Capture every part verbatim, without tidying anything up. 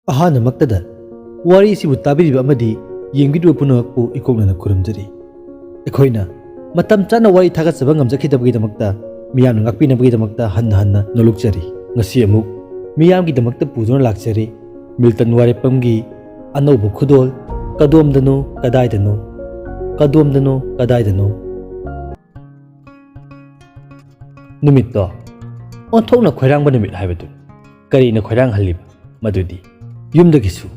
ꯑꯍꯥꯟꯕꯃꯛꯇꯗ ꯋꯥꯔꯤ ꯑꯁꯤꯕꯨ ꯇꯥꯕꯤꯔꯤꯕ ꯑꯃꯗꯤ ꯌꯦꯡꯕꯤꯔꯤꯕ ꯄꯨꯝꯅꯃꯛꯄꯨ ꯏꯀꯣꯛꯅꯅ ꯈꯨꯔꯨꯝꯖꯔꯤ꯫ ꯑꯩꯈꯣꯏꯅ ꯃꯇꯝ ꯆꯥꯅ ꯋꯥꯔꯤ ꯊꯥꯒꯠꯆꯕ ꯉꯝꯖꯈꯤꯗꯕꯒꯤꯗꯃꯛꯇ, ꯃꯤꯌꯥꯝꯅ ꯉꯥꯛꯄꯤꯅꯕꯒꯤꯗꯃꯛꯇ ꯍꯟꯅ ꯍꯟꯅ ꯅꯣꯂꯨꯛꯆꯔꯤ꯫ ꯉꯁꯤ ꯑꯃꯨꯛ ꯃꯤꯌꯥꯝꯒꯤꯗꯃꯛꯇ ꯄꯨꯗꯨꯅ ꯂꯥꯛꯆꯔꯤ ꯃꯤꯜꯇꯟ ꯋꯥꯔꯦꯞꯄꯝꯒꯤ ꯑꯅꯧꯕ ꯈꯨꯗꯣꯜ, ꯀꯗꯣꯝꯗꯅꯣ ꯀꯗꯥꯏꯗꯅꯣ, ꯀꯗꯣꯝꯗꯅꯣ ꯀꯗꯥꯏꯗꯅꯣ꯫ ꯅꯨꯃꯤꯠꯇꯣ ꯑꯣꯟꯊꯣꯛꯅ ꯈꯣꯏꯔꯥꯡꯕ ꯅꯨꯃꯤꯠ ꯍꯥꯏꯕꯗꯨ꯫ ꯀꯔꯤꯅ ꯈꯣꯏꯔꯥꯡꯍꯜꯂꯤꯕ? ꯃꯗꯨꯗꯤ ꯌꯨꯝꯗꯒꯤꯁꯨ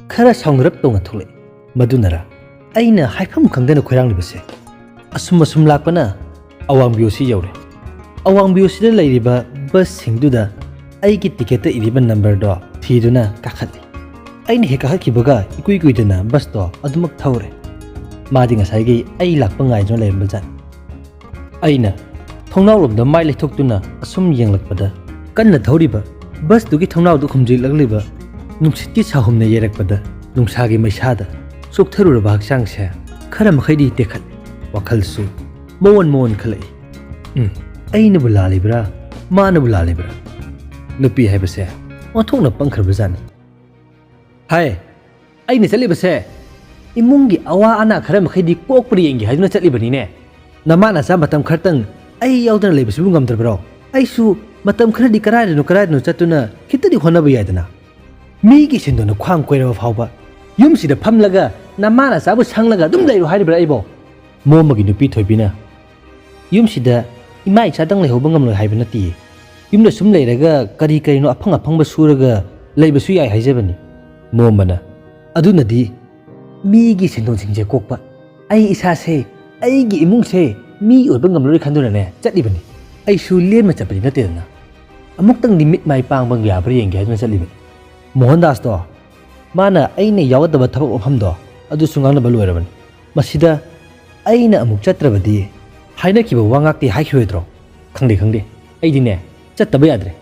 ꯈꯔ ꯁꯥꯎꯅꯔꯞ ꯇꯧꯅ ꯊꯣꯛꯂꯛꯏ꯫ ꯃꯗꯨꯅꯔ ꯑꯩꯅ ꯍꯥꯏꯐꯝ ꯈꯪꯗꯅ ꯈꯣꯏꯔꯥꯡꯂꯤꯕꯁꯦ? ꯑꯁꯨꯝ ꯑꯁꯨꯝ ꯂꯥꯛꯄꯅ ꯑꯋꯥꯡ ꯕꯤꯌꯣꯁꯤ ꯌꯧꯔꯦ꯫ ꯑꯋꯥꯡ ꯕꯤꯌꯣꯁꯤꯗ ꯂꯩꯔꯤꯕ ꯕꯁꯁꯤꯡꯗꯨꯗ ꯑꯩꯒꯤ ꯇꯤꯀꯦꯠꯇ ꯏꯔꯤꯕ ꯅꯝꯕꯔꯗꯣ ꯊꯤꯗꯨꯅ ꯀꯥꯈꯠꯂꯤ꯫ ꯑꯩꯅ ꯍꯦꯛ ꯀꯥꯈꯠꯈꯤꯕꯒ ꯏꯀꯨꯏ ꯀꯨꯏꯗꯅ ꯕꯁꯇꯣ ꯑꯗꯨꯃꯛ ꯊꯧꯔꯦ꯫ ꯃꯥꯗꯤ ꯉꯁꯥꯏꯒꯤ ꯑꯩ ꯂꯥꯛꯄ ꯉꯥꯏꯗꯨꯅ ꯂꯩꯔꯝꯕꯖꯥꯠꯅꯤ꯫ ꯑꯩꯅ ꯊꯣꯡꯅꯥꯎꯔꯣꯝꯗ ꯃꯥꯏ ꯂꯩꯊꯣꯛꯇꯨꯅ ꯑꯁꯨꯝ ꯌꯦꯡꯂꯛꯄꯗ, ꯀꯟꯅ ꯊꯧꯔꯤꯕ ꯕꯁꯇꯨꯒꯤ ꯊꯣꯡꯅꯥꯎꯗ ꯈꯨꯝꯖꯤꯜꯂꯛꯂꯤꯕ ꯅꯨꯡꯁꯤꯠꯀꯤ ꯁꯥꯍꯨꯝꯅ ꯌꯩꯔꯛꯄꯗ, ꯅꯨꯡꯁꯥꯒꯤ ꯃꯩꯁꯥꯗ ꯆꯣꯛꯊꯔꯨꯔꯕ ꯍꯛꯆꯥꯡꯁꯦ ꯈꯔ ꯃꯈꯩꯗꯤ ꯇꯦꯛꯈꯠꯂꯦ꯫ ꯋꯥꯈꯜꯁꯨ ꯃꯑꯣꯟ ꯃꯑꯣꯟ ꯈꯜꯂꯛꯏ꯫ ꯎꯝ, ꯑꯩꯅꯕꯨ ꯂꯥꯜꯂꯤꯕ꯭ꯔꯥ, ꯃꯥꯅꯕꯨ ꯂꯥꯜꯂꯤꯕ꯭ꯔꯥ? ꯅꯨꯄꯤ ꯍꯥꯏꯕꯁꯦ ꯑꯣꯟꯊꯣꯛꯅ ꯄꯪꯈ꯭ꯔꯕꯖꯥꯠꯅꯤ꯫ ꯍꯥꯏ, ꯑꯩꯅ ꯆꯠꯂꯤꯕꯁꯦ ꯏꯃꯨꯡꯒꯤ ꯑꯋꯥ ꯑꯅꯥ ꯈꯔ ꯃꯈꯩꯗꯤ ꯀꯣꯛꯄ꯭ꯔꯥ ꯌꯦꯡꯒꯦ ꯍꯥꯏꯗꯨꯅ ꯆꯠꯂꯤꯕꯅꯤꯅꯦ꯫ ꯅꯃꯥ ꯅꯆꯥ ꯃꯇꯝ ꯈꯔꯇꯪ ꯑꯩ ꯌꯥꯎꯗꯅ ꯂꯩꯕꯁꯤꯕꯨ ꯉꯝꯗ꯭ꯔꯕ꯭ꯔꯣ? ꯑꯩꯁꯨ ꯃꯇꯝ ꯈꯔꯗꯤ ꯀꯔꯥꯏꯗꯅꯣ ꯀꯔꯥꯏꯗꯅꯣ ꯆꯠꯇꯨꯅ ꯈꯤꯇꯗꯤ ꯍꯣꯠꯅꯕ ꯌꯥꯏꯗꯅ꯫ ꯃꯤꯒꯤ ꯁꯦꯟꯗꯣꯟꯅ ꯈ꯭ꯋꯥꯡ ꯀꯣꯏꯔꯕ ꯐꯥꯎꯕ ꯌꯨꯝꯁꯤꯗ ꯐꯝꯂꯒ ꯅꯃꯥ ꯅꯆꯥꯕꯨ ꯁꯪꯂꯒ ꯑꯗꯨꯝ ꯂꯩꯔꯣ ꯍꯥꯏꯔꯤꯕ꯭ꯔꯥ ꯑꯩꯕꯣ? ꯃꯣꯝꯕꯒꯤ ꯅꯨꯄꯤ ꯊꯣꯏꯕꯤꯅ, "ꯌꯨꯝꯁꯤꯗ ꯏꯃꯥ ꯏꯆꯥꯗꯪ ꯂꯩꯍꯧꯕ ꯉꯝꯂꯣꯏ ꯍꯥꯏꯕ ꯅꯠꯇꯦ꯫ ꯌꯨꯝꯗ ꯁꯨꯝ ꯂꯩꯔꯒ ꯀꯔꯤ ꯀꯔꯤꯅꯣ ꯑꯐꯪ ꯑꯐꯪꯕ ꯁꯨꯔꯒ ꯂꯩꯕꯁꯨ ꯌꯥꯏ" ꯍꯥꯏꯖꯕꯅꯤ꯫ ꯃꯣꯝꯕꯅ, "ꯑꯗꯨꯅꯗꯤ ꯃꯤꯒꯤ ꯁꯦꯟꯗꯣꯟꯁꯤꯡꯁꯦ ꯀꯣꯛꯄ, ꯑꯩ ꯏꯁꯥꯁꯦ, ꯑꯩꯒꯤ ꯏꯃꯨꯡꯁꯦ ꯃꯤ ꯑꯣꯏꯕ ꯉꯝꯂꯔꯣꯏ ꯈꯟꯗꯨꯅꯅꯦ ꯆꯠꯂꯤꯕꯅꯤ꯫ ꯑꯩꯁꯨ ꯂꯦꯝꯅ ꯆꯠꯄꯗꯤ ꯅꯠꯇꯦꯗꯅ꯫ ꯑꯃꯨꯛꯇꯪꯗꯤ ꯃꯤꯠ ꯃꯥꯏ ꯄꯥꯡꯕ ꯌꯥꯕ꯭ꯔꯥ ꯌꯦꯡꯒꯦ ꯍꯥꯏꯗꯨꯅ ꯆꯠꯂꯤꯕꯅꯤ꯫" ꯃꯣꯍꯟꯗꯥꯁꯇꯣ, ꯃꯥꯅ ꯑꯩꯅ ꯌꯥꯎꯒꯗꯕ ꯊꯕꯛ ꯃꯐꯝꯗꯣ ꯑꯗꯨꯁꯨ ꯉꯥꯡꯅꯕ ꯂꯣꯏꯔꯕꯅꯤ꯫ ꯃꯁꯤꯗ ꯑꯩꯅ ꯑꯃꯨꯛ ꯆꯠꯇ꯭ꯔꯕꯗꯤ ꯍꯥꯏꯅꯈꯤꯕ ꯋꯥ ꯉꯥꯛꯇꯤ ꯍꯥꯏꯈꯤꯔꯣꯏꯗ꯭ꯔꯣ? ꯈꯪꯗꯦ, ꯈꯪꯗꯦ꯫ ꯑꯩꯗꯤꯅꯦ, ꯆꯠꯇꯕ ꯌꯥꯗ꯭ꯔꯦ꯫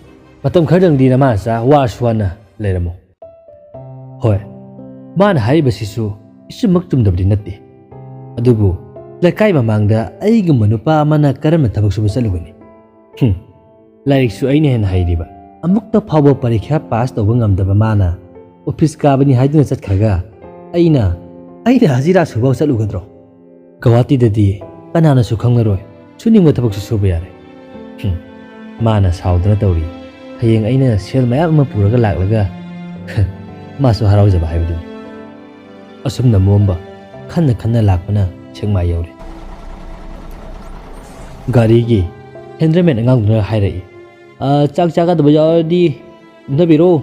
ꯃꯇꯝ ꯈꯔꯗꯪꯗꯤ ꯅꯃꯥ ꯅꯆꯥ ꯋꯥꯔꯁꯨ ꯋꯥꯅ ꯂꯩꯔꯝꯃꯣ꯫ ꯍꯣꯏ, ꯃꯥꯅ ꯍꯥꯏꯔꯤꯕꯁꯤꯁꯨ ꯏꯆꯨꯝꯃꯛ ꯆꯨꯝꯗꯕꯗꯤ ꯅꯠꯇꯦ꯫ ꯑꯗꯨꯕꯨ ꯂꯩꯀꯥꯏ ꯃꯃꯥꯡꯗ ꯑꯩꯒꯨꯝꯕ ꯅꯨꯄꯥ ꯑꯃꯅ ꯀꯔꯝꯅ ꯊꯕꯛ ꯁꯨꯕ ꯆꯠꯂꯨꯒꯅꯤ? ꯍꯨꯝ, ꯂꯥꯏꯔꯤꯛꯁꯨ ꯑꯩꯅ ꯍꯦꯟꯅ ꯍꯩꯔꯤꯕ, ꯑꯃꯨꯛꯇ ꯐꯥꯎꯕ ꯄꯔꯤꯈ꯭ꯌꯥ ꯄꯥꯁ ꯇꯧꯕ ꯉꯝꯗꯕ ꯃꯥꯅ ꯑꯣꯐꯤꯁ ꯀꯥꯕꯅꯤ ꯍꯥꯏꯗꯨꯅ ꯆꯠꯈ꯭ꯔꯒ ꯑꯩꯅ ꯑꯩꯅ ꯍꯖꯤꯔꯥ ꯁꯨꯕ ꯆꯠꯂꯨꯒꯗ꯭ꯔꯣ? ꯒꯧꯍꯥꯇꯤꯗꯗꯤ ꯀꯅꯥꯅꯁꯨ ꯈꯪꯂꯔꯣꯏ, ꯁꯨꯅꯤꯡꯕ ꯊꯕꯛꯁꯨ ꯁꯨꯕ ꯌꯥꯔꯦ꯫ ꯍꯨꯝ, ꯃꯥꯅ ꯁꯥꯎꯗꯅ ꯇꯧꯔꯤ꯫ ꯍꯌꯦꯡ ꯑꯩꯅ ꯁꯦꯜ ꯃꯌꯥꯝ ꯑꯃ ꯄꯨꯔꯒ ꯂꯥꯛꯂꯒ ꯃꯥꯁꯨ ꯍꯔꯥꯎꯖꯕ ꯍꯥꯏꯕꯗꯨꯅꯤ꯫ ꯑꯁꯨꯝꯅ ꯃꯣꯝꯕ ꯈꯟꯅ ꯈꯟꯅ ꯂꯥꯛꯄꯅ ꯁꯦꯛꯃꯥꯏ ꯌꯧꯔꯦ꯫ ꯒꯥꯔꯤꯒꯤ ꯍꯦꯟꯗ꯭ꯔꯃꯦꯟ ꯑꯉꯥꯡꯗꯨꯅ ꯍꯥꯏꯔꯛꯏ, "ꯑ, ꯆꯥꯛ ꯆꯥꯒꯗꯕ ꯌꯥꯎꯔꯗꯤ ꯀꯨꯝꯊꯕꯤꯔꯣ꯫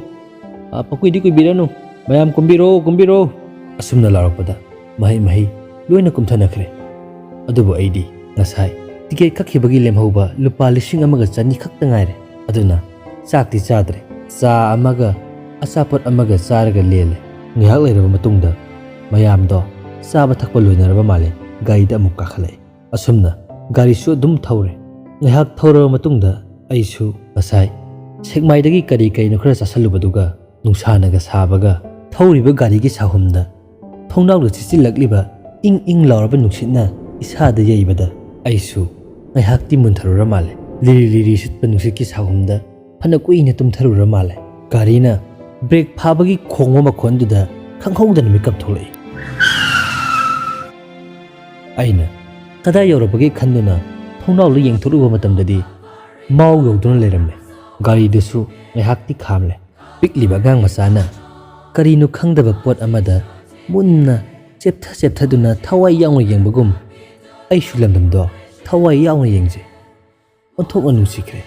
ꯑ, ꯄꯪꯀꯨꯏꯗꯤ ꯀꯨꯏꯕꯤꯔꯅꯨ꯫ ꯃꯌꯥꯝ ꯀꯨꯝꯕꯤꯔꯣ, ꯀꯨꯝꯕꯤꯔꯣ!" ꯑꯁꯨꯝꯅ ꯂꯥꯎꯔꯛꯄꯗ ꯃꯍꯩ ꯃꯍꯩ ꯂꯣꯏꯅ ꯀꯨꯝꯊꯅꯈ꯭ꯔꯦ꯫ ꯑꯗꯨꯕꯨ ꯑꯩꯗꯤ ꯉꯁꯥꯏ ꯇꯤꯀꯦꯠ ꯀꯛꯈꯤꯕꯒꯤ ꯂꯦꯝꯍꯧꯕ ꯂꯨꯄꯥ ꯂꯤꯁꯤꯡ ꯑꯃꯒ ꯆꯅꯤ ꯈꯛꯇ ꯉꯥꯏꯔꯦ꯫ ꯑꯗꯨꯅ ꯆꯥꯛꯇꯤ ꯆꯥꯗ꯭ꯔꯦ꯫ ꯆꯥ ꯑꯃꯒ ꯑꯆꯥꯄꯣꯠ ꯑꯃꯒ ꯆꯥꯔꯒ ꯂꯦꯜꯂꯦ꯫ ꯉꯥꯏꯍꯥꯛ ꯂꯩꯔꯕ ꯃꯇꯨꯡꯗ ꯃꯌꯥꯝꯗꯣ ꯆꯥꯕ ꯊꯛꯄ ꯂꯣꯏꯅꯔꯕ ꯃꯥꯜꯂꯦ꯫ ꯒꯥꯔꯤꯗ ꯑꯃꯨꯛ ꯀꯥꯈꯠꯂꯛꯑꯦ꯫ ꯑꯁꯨꯝꯅ ꯒꯥꯔꯤꯁꯨ ꯑꯗꯨꯝ ꯊꯧꯔꯦ꯫ ꯉꯥꯏꯍꯥꯛ ꯊꯧꯔꯕ ꯃꯇꯨꯡꯗ ꯑꯩꯁꯨ ꯉꯁꯥꯏ ꯁꯦꯛꯃꯥꯏꯗꯒꯤ ꯀꯔꯤ ꯀꯔꯤꯅꯣ ꯈꯔ ꯆꯥꯁꯜꯂꯨꯕꯗꯨꯒ ꯅꯨꯡꯁꯥꯅꯒ ꯁꯥꯕꯒ ꯊꯧꯔꯤꯕ ꯒꯥꯔꯤꯒꯤ ꯁꯥꯍꯨꯝꯗ ꯊꯣꯡꯅꯥꯎꯗ ꯁꯤꯠꯆꯤꯜꯂꯛꯂꯤꯕ ꯏꯪ ꯏꯪ ꯂꯥꯎꯔꯕ ꯅꯨꯡꯁꯤꯠꯅ ꯏꯁꯥꯗ ꯌꯩꯕꯗ ꯑꯩꯁꯨ ꯉꯥꯏꯍꯥꯛꯇꯤ ꯃꯨꯟꯊꯔꯨꯔ ꯃꯥꯜꯂꯦ꯫ ꯂꯤꯔꯤ ꯂꯤꯔꯤ ꯁꯤꯠꯄ ꯅꯨꯡꯁꯤꯠꯀꯤ ꯁꯥꯍꯨꯝꯗ ꯐꯅ ꯀꯨꯏꯅ ꯇꯨꯝꯊꯔꯨꯔ ꯃꯥꯜꯂꯦ꯫ ꯒꯥꯔꯤꯅ ꯕ꯭ꯔꯦꯛ ꯐꯥꯕꯒꯤ ꯈꯣꯡꯕ ꯃꯈꯣꯟꯗꯨꯗ ꯈꯪꯍꯧꯗꯅ ꯃꯤꯀꯞ ꯊꯣꯛꯂꯛꯏ꯫ ꯑꯩꯅ ꯀꯗꯥꯏ ꯌꯧꯔꯕꯒꯦ ꯈꯟꯗꯨꯅ ꯊꯣꯡꯅꯥꯎꯗ ꯌꯦꯡꯊꯣꯛꯂꯨꯕ ꯃꯇꯝꯗꯗꯤ ꯃꯥꯎ ꯌꯧꯗꯨꯅ ꯂꯩꯔꯝꯂꯦ꯫ ꯒꯥꯔꯤꯗꯨꯁꯨ ꯉꯥꯏꯍꯥꯛꯇꯤ ꯈꯥꯝꯂꯦ꯫ ꯄꯤꯛꯂꯤꯕ ꯑꯉꯥꯡ ꯃꯆꯥꯅ ꯀꯔꯤꯅꯣ ꯈꯪꯗꯕ ꯄꯣꯠ ꯑꯃꯗ ꯃꯨꯟꯅ ꯆꯦꯞꯊ ꯆꯦꯞꯊꯗꯨꯅ ꯊꯋꯥꯏ ꯌꯥꯎꯅ ꯌꯦꯡꯕꯒꯨꯝ ꯑꯩꯁꯨ ꯂꯝꯗꯝꯗꯣ ꯊꯋꯥꯏ ꯌꯥꯎꯅ ꯌꯦꯡꯖꯩ꯫ ꯑꯣꯟꯊꯣꯛꯅ ꯅꯨꯡꯁꯤꯈ꯭ꯔꯦ꯫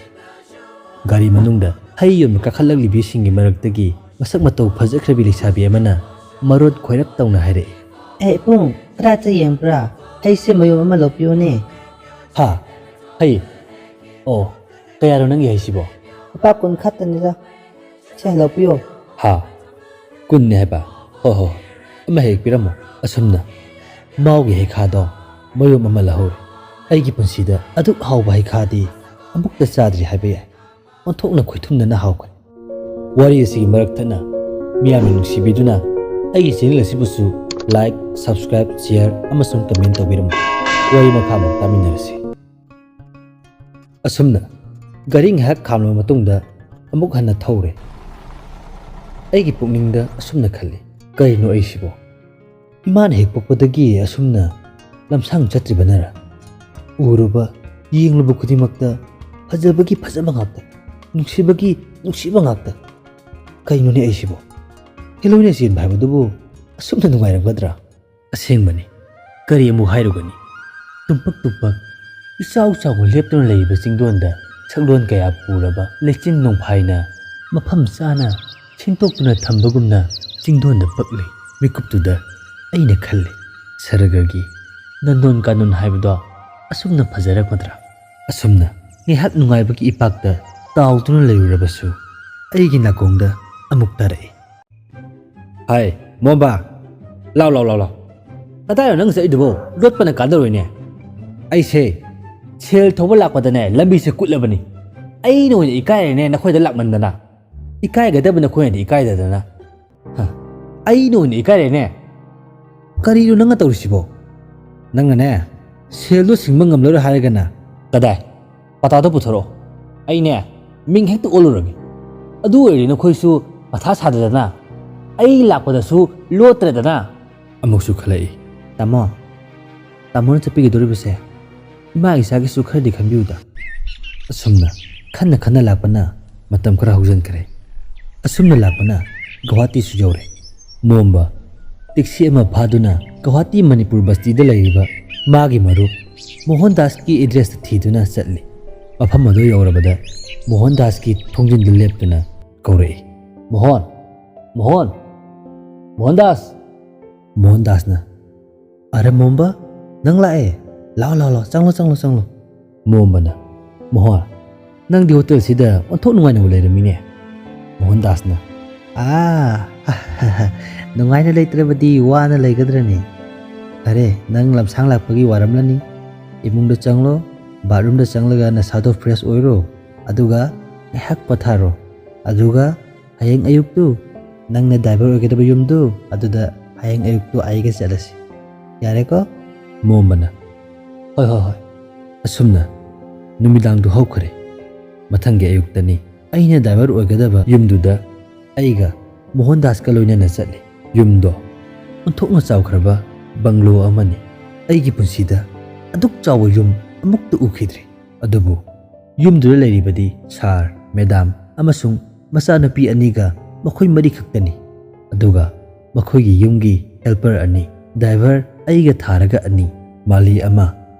ꯒꯥꯔꯤ ꯃꯅꯨꯡꯗ ꯍꯩ ꯌꯣꯟꯕ ꯀꯥꯈꯠꯂꯛꯂꯤꯕꯤꯁꯤꯡꯒꯤ ꯃꯔꯛꯇꯒꯤ ꯃꯁꯛ ꯃꯇꯧ ꯐꯖꯈ꯭ꯔꯕꯤ ꯂꯩꯁꯥꯕꯤ ꯑꯃꯅ ꯃꯔꯣꯟ ꯈꯣꯏꯔꯞ ꯇꯧꯅ ꯍꯥꯏꯔꯛꯏ꯫ "ꯑꯦ ꯏꯕꯨꯡ, ꯀꯗꯥꯏꯗ ꯌꯦꯡꯕ꯭ꯔꯥ? ꯍꯩꯁꯦ ꯃꯌꯨꯝ ꯑꯃ ꯂꯧꯕꯤꯌꯨꯅꯦ꯫" "ꯍꯥ? ꯍꯩ? ꯑꯣ, ꯀꯌꯥꯅꯣ ꯅꯪꯒꯤ ꯍꯩꯁꯤꯕꯣ?" "ꯂꯨꯄꯥ ꯀꯨꯟ ꯈꯛꯇꯅꯤꯗ꯫ ꯁꯦ, ꯂꯧꯕꯤꯌꯣ꯫" "ꯍꯥ? ꯀꯨꯟꯅꯤ ꯍꯥꯏꯕ? ꯍꯣ ꯍꯣ, ꯑꯃ ꯍꯦꯛ ꯄꯤꯔꯝꯃꯣ꯫" ꯑꯁꯨꯝꯅ ꯃꯥꯎꯒꯤ ꯍꯩꯈꯥꯗꯣ ꯃꯌꯨꯝ ꯑꯃ ꯂꯧꯍꯧꯔꯦ꯫ ꯑꯩꯒꯤ ꯄꯨꯟꯁꯤꯗ ꯑꯗꯨꯛ ꯍꯥꯎꯕ ꯍꯩꯈꯥꯗꯤ ꯑꯃꯨꯛꯇ ꯆꯥꯗ꯭ꯔꯤ ꯍꯥꯏꯕ ꯌꯥꯏ꯫ ꯑꯣꯟꯊꯣꯛꯅ ꯈꯣꯏꯊꯨꯝꯅꯅ ꯍꯥꯎꯈ꯭ꯔꯦ꯫ ꯋꯥꯔꯤ ꯑꯁꯤꯒꯤ ꯃꯔꯛ ꯊꯠꯅ ꯃꯤꯌꯥꯝꯅ ꯅꯨꯡꯁꯤꯕꯤꯗꯨꯅ ꯑꯩꯒꯤ ꯆꯦꯅꯦꯜ ꯑꯁꯤꯕꯨꯁꯨ like, subscribe, share ꯑꯃꯁꯨꯡ comment ꯇꯧꯕꯤꯔꯝꯃꯨ꯫ ꯋꯥꯔꯤ ꯃꯈꯥ ꯑꯃꯨꯛ ꯇꯥꯃꯤꯟꯅꯔꯁꯤ꯫ ꯑꯁꯨꯝꯅ ꯒꯥꯔꯤ ꯉꯥꯏꯍꯥꯛ ꯈꯥꯝꯂꯕ ꯃꯇꯨꯡꯗ ꯑꯃꯨꯛ ꯍꯟꯅ ꯊꯧꯔꯦ꯫ ꯑꯩꯒꯤ ꯄꯨꯛꯅꯤꯡꯗ ꯑꯁꯨꯝꯅ ꯈꯜꯂꯤ, "ꯀꯔꯤꯅꯣ ꯑꯩꯁꯤꯕꯣ? ꯏꯃꯥꯅ ꯍꯦꯛ ꯄꯣꯛꯄꯗꯒꯤ ꯑꯁꯨꯝꯅ ꯂꯝꯁꯥꯡ ꯆꯠꯇ꯭ꯔꯤꯕꯅꯔ? ꯎꯔꯨꯕ, ꯌꯦꯡꯂꯨꯕ ꯈꯨꯗꯤꯡꯃꯛꯇ ꯐꯖꯕꯒꯤ ꯐꯖꯕ ꯉꯥꯛꯇ, ꯅꯨꯡꯁꯤꯕꯒꯤ ꯅꯨꯡꯁꯤꯕ ꯉꯥꯛꯇ꯫ ꯀꯩꯅꯣꯅꯦ ꯑꯩꯁꯤꯕꯣ? ꯍꯦꯂꯣꯏꯅ ꯆꯦꯟꯕ ꯍꯥꯏꯕꯗꯨꯕꯨ ꯑꯁꯨꯝꯅ ꯅꯨꯡꯉꯥꯏꯔꯝꯒꯗ꯭ꯔꯥ?" ꯑꯁꯦꯡꯕꯅꯤ, ꯀꯔꯤ ꯑꯃꯨꯛ ꯍꯥꯏꯔꯨꯒꯅꯤ? ꯇꯨꯝꯄꯛ ꯇꯨꯝꯄꯛ, ꯏꯆꯥꯎ ꯆꯥꯎꯅ ꯂꯦꯞꯇꯨꯅ ꯂꯩꯔꯤꯕ ꯆꯤꯡꯗꯣꯟꯗ ꯁꯛꯂꯣꯟ ꯀꯌꯥ ꯄꯨꯔꯕ ꯂꯩꯆꯤꯟ ꯅꯣꯡꯐꯥꯏꯅ ꯃꯐꯝ ꯆꯥꯅ ꯁꯤꯡꯇꯣꯛꯇꯨꯅ ꯊꯝꯕꯒꯨꯝꯅ ꯆꯤꯡꯗꯣꯟꯗ ꯄꯛꯂꯤ꯫ ꯃꯤꯀꯨꯞꯇꯨꯗ ꯑꯩꯅ ꯈꯜꯂꯤ, "ꯁꯔꯒꯒꯤ ꯅꯟꯗꯣꯟ ꯀꯥꯅꯣꯟ ꯍꯥꯏꯕꯗꯣ ꯑꯁꯨꯝꯅ ꯐꯖꯔꯛꯀꯗ꯭ꯔꯥ?" ꯑꯁꯨꯝꯅ ꯉꯥꯏꯍꯥꯛ ꯅꯨꯡꯉꯥꯏꯕꯒꯤ ꯏꯄꯥꯛꯇ ꯇꯥꯎꯗꯨꯅ ꯂꯩꯔꯨꯔꯕꯁꯨ, ꯑꯩꯒꯤ ꯅꯥꯀꯣꯡꯗ ꯑꯃꯨꯛ ꯇꯥꯔꯛꯏ꯫ "ꯍꯥꯏ, ꯃꯣꯝꯕ, ꯂꯥꯎ, ꯂꯥꯎ, ꯂꯥꯎ, ꯂꯥꯎ꯫ ꯀꯗꯥꯏꯅꯣ ꯅꯪ ꯆꯠꯂꯤꯗꯨꯕꯣ? ꯂꯣꯠꯄꯅ ꯀꯥꯟꯅꯔꯣꯏꯅꯦ꯫ ꯑꯩꯁꯦ ꯁꯦꯜ ꯊꯧꯕ ꯂꯥꯛꯄꯗꯅꯦ, ꯂꯝꯕꯤꯁꯦ ꯀꯨꯠꯂꯕꯅꯤ꯫ ꯑꯩꯅ ꯑꯣꯏꯅ ꯏꯀꯥꯏꯔꯦꯅꯦ, ꯅꯈꯣꯏꯗ ꯂꯥꯛꯃꯟꯗꯅ꯫ ꯏꯀꯥꯏꯒꯗꯕ ꯅꯈꯣꯏꯅꯗꯤ ꯏꯀꯥꯏꯗꯗꯅ꯫ ꯍ, ꯑꯩꯅ ꯑꯣꯏꯅ ꯏꯀꯥꯏꯔꯦꯅꯦ꯫ ꯀꯔꯤꯅꯣ ꯅꯪꯅ ꯇꯧꯔꯤꯁꯤꯕꯣ? ꯅꯪꯅꯅꯦ, ꯁꯦꯜꯗꯣ ꯁꯤꯡꯕ ꯉꯝꯂꯔꯣꯏ ꯍꯥꯏꯔꯒꯅ꯫ ꯀꯗꯥꯏ? ꯄꯇꯥꯗꯣ ꯄꯨꯊꯣꯔꯛꯑꯣ꯫ ꯑꯩꯅꯦ, ꯃꯤꯡ ꯍꯦꯛꯇ ꯑꯣꯜꯂꯨꯔꯒꯦ꯫ ꯑꯗꯨ ꯑꯣꯏꯔꯗꯤ ꯅꯈꯣꯏꯁꯨ ꯃꯊꯥ ꯁꯥꯗ꯭ꯔꯦꯗꯅ, ꯑꯩ ꯂꯥꯛꯄꯗꯁꯨ ꯂꯣꯠꯇ꯭ꯔꯦꯗꯅ꯫" ꯑꯃꯨꯛꯁꯨ ꯈꯜꯂꯛꯏ, "ꯇꯥꯃꯣ, ꯇꯥꯃꯣꯅ ꯆꯠꯄꯤꯒꯗꯧꯔꯤꯕꯁꯦ ꯏꯃꯥ ꯏꯆꯥꯒꯤꯁꯨ ꯈꯔꯗꯤ ꯈꯟꯕꯤꯌꯨꯗ꯫" ꯑꯁꯨꯝꯅ ꯈꯟꯅ ꯈꯟꯅ ꯂꯥꯛꯄꯅ ꯃꯇꯝ ꯈꯔ ꯍꯧꯖꯤꯟꯈ꯭ꯔꯦ꯫ ꯑꯁꯨꯝꯅ ꯂꯥꯛꯄꯅ ꯒꯧꯍꯥꯇꯤꯁꯨ ꯌꯧꯔꯦ꯫ ꯃꯣꯝꯕ ꯇꯦꯛꯁꯤ ꯑꯃ ꯐꯥꯗꯨꯅ ꯒꯧꯍꯥꯇꯤ ꯃꯅꯤꯄꯨꯔ ꯕꯁꯇꯤꯗ ꯂꯩꯔꯤꯕ ꯃꯥꯒꯤ ꯃꯔꯨꯞ ꯃꯣꯍꯟ ꯗꯥꯁꯀꯤ ꯑꯦꯗ꯭ꯔꯦꯁꯇ ꯊꯤꯗꯨꯅ ꯆꯠꯂꯤ꯫ ꯃꯐꯝ ꯑꯗꯨ ꯌꯧꯔꯕꯗ ꯃꯣꯍꯟ ꯗꯥꯁꯀꯤ ꯊꯣꯡꯖꯤꯟꯗꯨ ꯂꯦꯞꯇꯨꯅ ꯀꯧꯔꯛꯏ, "ꯃꯣꯍꯟ! ꯃꯣꯍꯟ! ꯃꯣꯍꯟ ꯗꯥꯁ!" ꯃꯣꯍꯟ ꯗꯥꯁꯅ, "ꯑꯔꯦ ꯃꯣꯝꯕ, ꯅꯪ ꯂꯥꯛꯑꯦ? ꯂꯥꯛꯑꯣ, ꯂꯥꯛꯑꯣ, ꯂꯥꯛꯑꯣ, ꯆꯪꯂꯣ, ꯆꯪꯂꯣ, ꯆꯪꯂꯣ꯫" ꯃꯣꯝꯕꯅ, "ꯃꯣꯍꯟ, ꯅꯪꯗꯤ ꯍꯣꯇꯦꯜꯁꯤꯗ ꯑꯣꯟꯊꯣꯛ ꯅꯨꯡꯉꯥꯏꯅꯕꯨ ꯂꯩꯔꯝꯃꯤꯅꯦ꯫" ꯃꯣꯍꯟ ꯗꯥꯁꯅ, "ꯑꯥ, ꯅꯨꯡꯉꯥꯏꯅ ꯂꯩꯇ꯭ꯔꯕꯗꯤ ꯋꯥꯅ ꯂꯩꯒꯗ꯭ꯔꯅꯦ? ꯐꯔꯦ, ꯅꯪ ꯂꯝꯁꯥꯡ ꯂꯥꯛꯄꯒꯤ ꯋꯥꯔꯝꯂꯅꯤ꯫ ꯏꯃꯨꯡꯗ ꯆꯪꯂꯣ, ꯕꯥꯠꯔꯨꯝꯗ ꯆꯪꯂꯒ ꯅꯁꯥꯗꯣ ꯐ꯭ꯔꯦꯁ ꯑꯣꯏꯔꯣ, ꯑꯗꯨꯒ ꯉꯥꯏꯍꯥꯛ ꯄꯣꯊꯥꯔꯣ꯫ ꯑꯗꯨꯒ ꯍꯌꯦꯡ ꯑꯌꯨꯛꯇꯨ ꯅꯪꯅ ꯗ꯭ꯔꯥꯏꯚꯔ ꯑꯣꯏꯒꯗꯕ ꯌꯨꯝꯗꯨ ꯑꯗꯨꯗ ꯍꯌꯦꯡ ꯑꯌꯨꯛꯇꯨ ꯑꯩꯒ ꯆꯠꯂꯁꯤ꯫ ꯌꯥꯔꯦꯀꯣ?" ꯃꯣꯝꯕꯅ, "ꯍꯣꯏ, ꯍꯣꯏ, ꯍꯣꯏ꯫" ꯑꯁꯨꯝꯅ ꯅꯨꯃꯤꯗꯥꯡꯗꯨ ꯍꯧꯈ꯭ꯔꯦ꯫ ꯃꯊꯪꯒꯤ ꯑꯌꯨꯛꯇꯅꯤ꯫ ꯑꯩꯅ ꯗ꯭ꯔꯥꯏꯚꯔ ꯑꯣꯏꯒꯗꯕ ꯌꯨꯝꯗꯨꯗ ꯑꯩꯒ ꯃꯣꯍꯟꯗꯥꯁꯀ ꯂꯣꯏꯅꯅ ꯆꯠꯂꯤ꯫ ꯌꯨꯝꯗꯣ ꯑꯣꯟꯊꯣꯛꯅ ꯆꯥꯎꯈ꯭ꯔꯕ ꯕꯪꯒ꯭ꯂꯣ ꯑꯃꯅꯤ꯫ ꯑꯩꯒꯤ ꯄꯨꯟꯁꯤꯗ ꯑꯗꯨꯛ ꯆꯥꯎꯕ ꯌꯨꯝ ꯑꯃꯨꯛꯇ ꯎꯈꯤꯗ꯭ꯔꯤ꯫ ꯑꯗꯨꯕꯨ ꯌꯨꯝꯗꯨꯗ ꯂꯩꯔꯤꯕꯗꯤ ꯁꯥꯔ, ꯃꯦꯗꯥꯝ ꯑꯃꯁꯨꯡ ꯃꯆꯥꯅꯨꯄꯤ ꯑꯅꯤꯒ ꯃꯈꯣꯏ ꯃꯔꯤ ꯈꯛꯇꯅꯤ꯫ ꯑꯗꯨꯒ ꯃꯈꯣꯏꯒꯤ ꯌꯨꯝꯒꯤ ꯍꯦꯜꯄꯔ ꯑꯅꯤ, ꯗ꯭ꯔꯥꯏꯚꯔ ꯑꯩꯒ ꯊꯥꯔꯒ ꯑꯅꯤ, ꯃꯥꯂꯤ ꯑꯃ,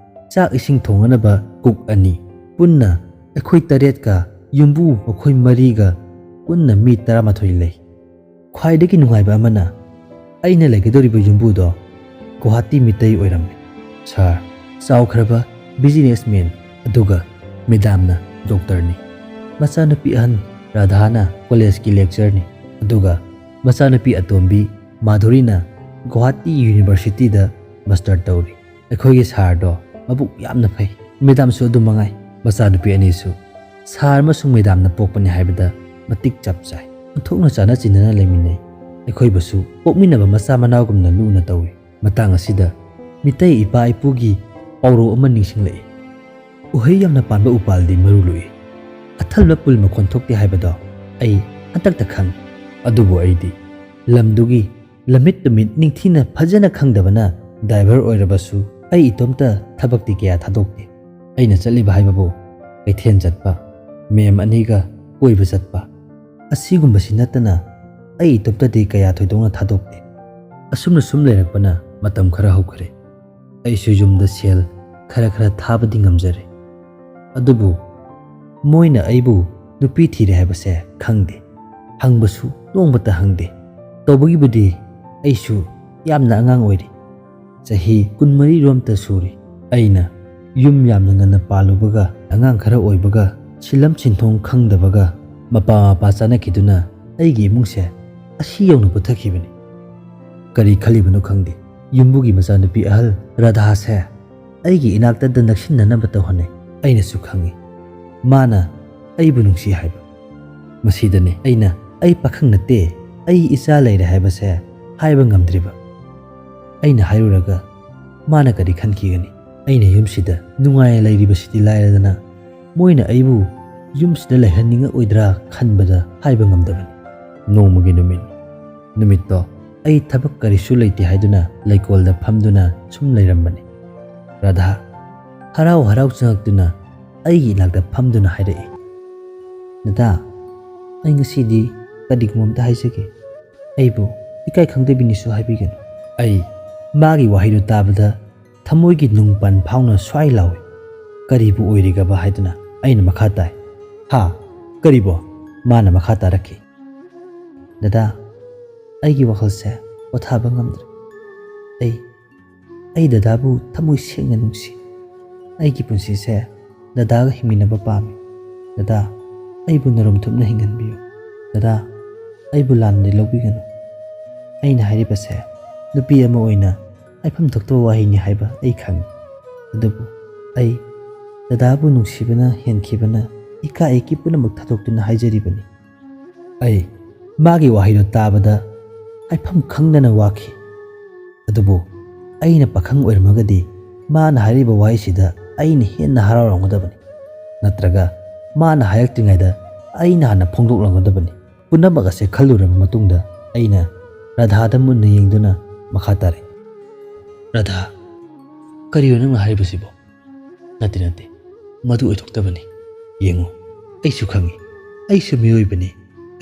ꯆꯥꯛ ꯏꯁꯤꯡ ꯊꯣꯡꯅꯅꯕ ꯀꯨꯛ ꯑꯅꯤ, ꯄꯨꯟꯅ ꯑꯩꯈꯣꯏ ꯇꯔꯦꯠꯀ ꯌꯨꯝꯕꯨ ꯃꯈꯣꯏ ꯃꯔꯤꯒ ꯄꯨꯟꯅ ꯃꯤ ꯇꯔꯥꯃꯥꯊꯣꯏ ꯂꯩ꯫ ꯈ꯭ꯋꯥꯏꯗꯒꯤ ꯅꯨꯡꯉꯥꯏꯕ ꯑꯃꯅ, ꯑꯩꯅ ꯂꯩꯒꯗꯧꯔꯤꯕ ꯌꯨꯝꯕꯨꯗꯣ ꯒꯨꯋꯥꯍꯥꯇꯤ ꯃꯤꯇꯩ ꯑꯣꯏꯔꯝꯃꯤ꯫ ꯁꯥꯔ, ꯆꯥꯎꯈ꯭ꯔꯕ ꯕꯤꯖꯤꯅꯦꯁꯃꯦꯟ, ꯑꯗꯨꯒ ꯃꯦꯗꯥꯝꯅ ꯗꯣꯛꯇꯔꯅꯤ꯫ ꯃꯆꯥꯅꯨꯄꯤ ꯑꯍꯟ ꯔꯥꯙꯥꯅ ꯀꯣꯂꯦꯖꯀꯤ ꯂꯦꯛꯆꯔꯅꯤ, ꯑꯗꯨꯒ ꯃꯆꯥꯅꯨꯄꯤ ꯑꯇꯣꯝꯕꯤ ꯃꯥꯙꯨꯔꯤꯅ ꯒꯨꯋꯥꯍꯥꯇꯤ ꯌꯨꯅꯤꯚꯔꯁꯤꯇꯤꯗ ꯃꯥꯁꯇꯔ ꯇꯧꯔꯤ꯫ ꯑꯩꯈꯣꯏꯒꯤ ꯁꯥꯔꯗꯣ ꯃꯕꯨꯛ ꯌꯥꯝꯅ ꯐꯩ꯫ ꯃꯦꯗꯥꯝꯁꯨ ꯑꯗꯨ ꯃꯉꯥꯏ꯫ ꯃꯆꯥꯅꯨꯄꯤ ꯑꯅꯤꯁꯨ ꯁꯥꯔ ꯑꯃꯁꯨꯡ ꯃꯦꯗꯥꯝꯅ ꯄꯣꯛꯄꯅꯤ ꯍꯥꯏꯕꯗ ꯃꯇꯤꯛ ꯆꯞ ꯆꯥꯏ꯫ ꯑꯣꯟꯊꯣꯛꯅ ꯆꯥꯅ ꯆꯤꯟꯅꯅ ꯂꯩꯃꯤꯟꯅꯩ꯫ ꯑꯩꯈꯣꯏꯕꯨꯁꯨ ꯄꯣꯛꯃꯤꯟꯅꯕ ꯃꯆꯥ ꯃꯅꯥꯎꯒꯨꯝꯅ ꯂꯨꯅ ꯇꯧꯏ꯫ ꯃꯇꯥꯡ ꯑꯁꯤꯗ ꯃꯤꯇꯩ ꯏꯄꯥ ꯏꯄꯨꯒꯤ ꯄꯥꯎꯔꯧ ꯑꯃ ꯅꯤꯡꯁꯤꯡꯂꯛꯏ: "ꯎꯍꯩ ꯌꯥꯝꯅ ꯄꯥꯟꯕ ꯎꯄꯥꯜꯗꯤ ꯃꯔꯨ ꯂꯨꯏ꯫ ꯑꯊꯜꯕ ꯄꯨꯜ ꯃꯈꯣꯟ ꯊꯣꯛꯇꯦ" ꯍꯥꯏꯕꯗꯣ ꯑꯩ ꯍꯟꯗꯛꯇ ꯈꯪꯉꯤ꯫ ꯑꯗꯨꯕꯨ ꯑꯩꯗꯤ ꯂꯝꯗꯨꯒꯤ ꯂꯝꯃꯤꯠ ꯇꯨꯃꯤꯠ ꯅꯤꯡꯊꯤꯅ ꯐꯖꯅ ꯈꯪꯗꯕꯅ ꯗ꯭ꯔꯥꯏꯚꯔ ꯑꯣꯏꯔꯕꯁꯨ ꯑꯩ ꯏꯇꯣꯝꯇ ꯊꯕꯛꯇꯤ ꯀꯌꯥ ꯊꯥꯗꯣꯛꯇꯦ꯫ ꯑꯩꯅ ꯆꯠꯂꯤꯕ ꯍꯥꯏꯕꯕꯨ ꯀꯩꯊꯦꯜ ꯆꯠꯄ, ꯃꯦꯝ ꯑꯅꯤꯒ ꯀꯣꯏꯕ ꯆꯠꯄ, ꯑꯁꯤꯒꯨꯝꯕꯁꯤ ꯅꯠꯇꯅ ꯑꯩ ꯏꯇꯣꯝꯇꯗꯤ ꯀꯌꯥ ꯊꯣꯏꯗꯣꯛꯅ ꯊꯥꯗꯣꯛꯇꯦ꯫ ꯑꯁꯨꯝꯅ ꯁꯨꯝ ꯂꯩꯔꯛꯄꯅ ꯃꯇꯝ ꯈꯔ ꯍꯧꯈ꯭ꯔꯦ꯫ ꯑꯩꯁꯨ ꯌꯨꯝꯗ ꯁꯦꯜ ꯈꯔ ꯈꯔ ꯊꯥꯕꯗꯤ ꯉꯝꯖꯔꯦ꯫ ꯑꯗꯨꯕꯨ ꯃꯣꯏꯅ ꯑꯩꯕꯨ ꯅꯨꯄꯤ ꯊꯤꯔꯦ ꯍꯥꯏꯕꯁꯦ ꯈꯪꯗꯦ꯫ ꯍꯪꯕꯁꯨ ꯅꯣꯡꯃꯇ ꯍꯪꯗꯦ꯫ ꯇꯧꯕꯒꯤꯕꯨꯗꯤ ꯑꯩꯁꯨ ꯌꯥꯝꯅ ꯑꯉꯥꯡ ꯑꯣꯏꯔꯤ꯫ ꯆꯍꯤ ꯀꯨꯟꯃꯔꯤ ꯔꯣꯝꯇ ꯁꯨꯔꯤ꯫ ꯑꯩꯅ ꯌꯨꯝ ꯌꯥꯝꯅ ꯉꯟꯅ ꯄꯥꯜꯂꯨꯕꯒ, ꯑꯉꯥꯡ ꯈꯔ ꯑꯣꯏꯕꯒ, ꯁꯤꯜꯂꯝ ꯁꯤꯟꯊꯣꯡ ꯈꯪꯗꯕꯒ ꯃꯄꯥ ꯃꯄꯥ ꯆꯥꯅꯈꯤꯗꯨꯅ ꯑꯩꯒꯤ ꯏꯃꯨꯡꯁꯦ ꯑꯁꯤ ꯌꯧꯅ ꯄꯨꯊꯈꯤꯕꯅꯤ꯫ ꯀꯔꯤ ꯈꯜꯂꯤꯕꯅꯣ ꯈꯪꯗꯦ, ꯌꯨꯝꯕꯨꯒꯤ ꯃꯆꯥꯅꯨꯄꯤ ꯑꯍꯜ ꯔꯥꯙꯥꯁꯦ ꯑꯩꯒꯤ ꯏꯅꯥꯛꯇꯗ ꯅꯛꯁꯤꯟꯅꯅꯕꯇ ꯍꯣꯠꯅꯩ꯫ ꯑꯩꯅꯁꯨ ꯈꯪꯏ, ꯃꯥꯅ ꯑꯩꯕꯨ ꯅꯨꯡꯁꯤ ꯍꯥꯏꯕ꯫ ꯃꯁꯤꯗꯅꯤ ꯑꯩꯅ "ꯑꯩ ꯄꯥꯈꯪ ꯅꯠꯇꯦ, ꯑꯩ ꯏꯆꯥ ꯂꯩꯔꯦ" ꯍꯥꯏꯕꯁꯦ ꯍꯥꯏꯕ ꯉꯝꯗ꯭ꯔꯤꯕ꯫ ꯑꯩꯅ ꯍꯥꯏꯔꯨꯔꯒ ꯃꯥꯅ ꯀꯔꯤ ꯈꯟꯈꯤꯒꯅꯤ? ꯑꯩꯅ ꯌꯨꯝꯁꯤꯗ ꯅꯨꯡꯉꯥꯏꯅ ꯂꯩꯔꯤꯕꯁꯤꯗꯤ ꯂꯥꯏꯔꯗꯅ, ꯃꯣꯏꯅ ꯑꯩꯕꯨ ꯌꯨꯝꯁꯤꯗ ꯂꯩꯍꯟꯅꯤꯡꯉꯛꯑꯣꯏꯗ꯭ꯔꯥ ꯈꯟꯕꯗ ꯍꯥꯏꯕ ꯉꯝꯗꯕꯅꯤ꯫ ꯅꯣꯡꯃꯒꯤ ꯅꯨꯃꯤꯠ ꯅꯨꯃꯤꯠꯇꯣ ꯑꯩ ꯊꯕꯛ ꯀꯔꯤꯁꯨ ꯂꯩꯇꯦ ꯍꯥꯏꯗꯨꯅ ꯂꯩꯀꯣꯜꯗ ꯐꯝꯗꯨꯅ ꯁꯨꯝ ꯂꯩꯔꯝꯕꯅꯤ꯫ ꯔꯥꯙꯥ ꯍꯔꯥꯎ ꯍꯔꯥꯎ ꯆꯪꯉꯛꯇꯨꯅ ꯑꯩꯒꯤ ꯏꯅꯥꯛꯇ ꯐꯝꯗꯨꯅ ꯍꯥꯏꯔꯛꯏ, "ꯗꯗꯥ, ꯑꯩ ꯉꯁꯤꯗꯤ ꯀꯔꯤꯒꯨꯝꯕ ꯑꯝꯇ ꯍꯥꯏꯖꯒꯦ꯫ ꯑꯩꯕꯨ ꯏꯀꯥꯏ ꯈꯪꯗꯕꯤꯅꯤꯁꯨ ꯍꯥꯏꯕꯤꯒꯅꯨ꯫" ꯑꯩ ꯃꯥꯒꯤ ꯋꯥꯍꯩꯗꯨ ꯇꯥꯕꯗ ꯊꯃꯣꯏꯒꯤ ꯅꯨꯡꯄꯥꯟ ꯐꯥꯎꯅ ꯁ꯭ꯋꯥꯏ ꯂꯥꯎꯏ꯫ "ꯀꯔꯤꯕꯨ ꯑꯣꯏꯔꯤꯒꯕ?" ꯍꯥꯏꯗꯨꯅ ꯑꯩꯅ ꯃꯈꯥ ꯇꯥꯏ꯫ "ꯍꯥ? ꯀꯔꯤꯕꯣ?" ꯃꯥꯅ ꯃꯈꯥ ꯇꯥꯔꯛꯈꯤ, "ꯗꯗꯥ, ꯑꯩꯒꯤ ꯋꯥꯈꯜꯁꯦ ꯄꯣꯊꯥꯕ ꯉꯝꯗ꯭ꯔꯦ꯫ ꯑꯩ, ꯑꯩ ꯗꯗꯥꯕꯨ ꯊꯃꯣꯏ ꯁꯦꯡꯅ ꯅꯨꯡꯁꯤ꯫ ꯑꯩꯒꯤ ꯄꯨꯟꯁꯤꯁꯦ ꯗꯗꯥꯒ ꯍꯤꯡꯃꯤꯟꯅꯕ ꯄꯥꯝꯃꯤ꯫ ꯗꯗꯥ, ꯑꯩꯕꯨ ꯅꯔꯨꯝ ꯊꯨꯞꯅ ꯍꯤꯡꯍꯟꯕꯤꯌꯨ꯫ ꯗꯗꯥ, ꯑꯩꯕꯨ ꯂꯥꯟꯅꯗꯤ ꯂꯧꯕꯤꯒꯅꯨ꯫" ꯑꯩꯅ ꯍꯥꯏꯔꯤꯕꯁꯦ ꯅꯨꯄꯤ ꯑꯃ ꯑꯣꯏꯅ ꯍꯥꯏꯐꯝ ꯊꯣꯛꯇꯕ ꯋꯥꯍꯩꯅꯤ ꯍꯥꯏꯕ ꯑꯩ ꯈꯪꯏ꯫ ꯑꯗꯨꯕꯨ ꯑꯩ ꯗꯗꯥꯕꯨ ꯅꯨꯡꯁꯤꯕꯅ ꯍꯦꯟꯈꯤꯕꯅ ꯏꯀꯥꯏ ꯏꯀꯤ ꯄꯨꯝꯅꯃꯛ ꯊꯥꯗꯣꯛꯇꯨꯅ ꯍꯥꯏꯖꯔꯤꯕꯅꯤ꯫ ꯑꯩ ꯃꯥꯒꯤ ꯋꯥꯍꯩꯗꯨ ꯇꯥꯕꯗ ꯍꯥꯏꯐꯝ ꯈꯪꯗꯅ ꯋꯥꯈꯤ꯫ ꯑꯗꯨꯕꯨ ꯑꯩꯅ ꯄꯥꯈꯪ ꯑꯣꯏꯔꯝꯃꯒꯗꯤ ꯃꯥꯅ ꯍꯥꯏꯔꯤꯕ ꯋꯥꯍꯩꯁꯤꯗ ꯑꯩꯅ ꯍꯦꯟꯅ ꯍꯔꯥꯎꯔꯝꯒꯗꯕꯅꯤ, ꯅꯠꯇ꯭ꯔꯒ ꯃꯥꯅ ꯍꯥꯏꯔꯛꯇ꯭ꯔꯤꯉꯩꯗ ꯑꯩꯅ ꯍꯥꯟꯅ ꯐꯣꯡꯗꯣꯛꯂꯝꯒꯗꯕꯅꯤ꯫ ꯄꯨꯝꯅꯃꯛ ꯑꯁꯦ ꯈꯜꯂꯨꯔꯕ ꯃꯇꯨꯡꯗ ꯑꯩꯅ ꯔꯥꯙꯥꯗ ꯃꯨꯟꯅ ꯌꯦꯡꯗꯨꯅ ꯃꯈꯥ ꯇꯥꯔꯛꯏ, "ꯔꯥꯙꯥ, ꯀꯔꯤꯅꯣ ꯅꯪꯅ ꯍꯥꯏꯔꯤꯕꯁꯤꯕꯣ? ꯅꯠꯇꯦ, ꯅꯠꯇꯦ, ꯃꯗꯨ ꯑꯣꯏꯊꯣꯛꯇꯕꯅꯤ꯫ ꯌꯦꯡꯉꯨ, ꯑꯩꯁꯨ ꯈꯪꯏ, ꯑꯩꯁꯨ ꯃꯤꯑꯣꯏꯕꯅꯤ,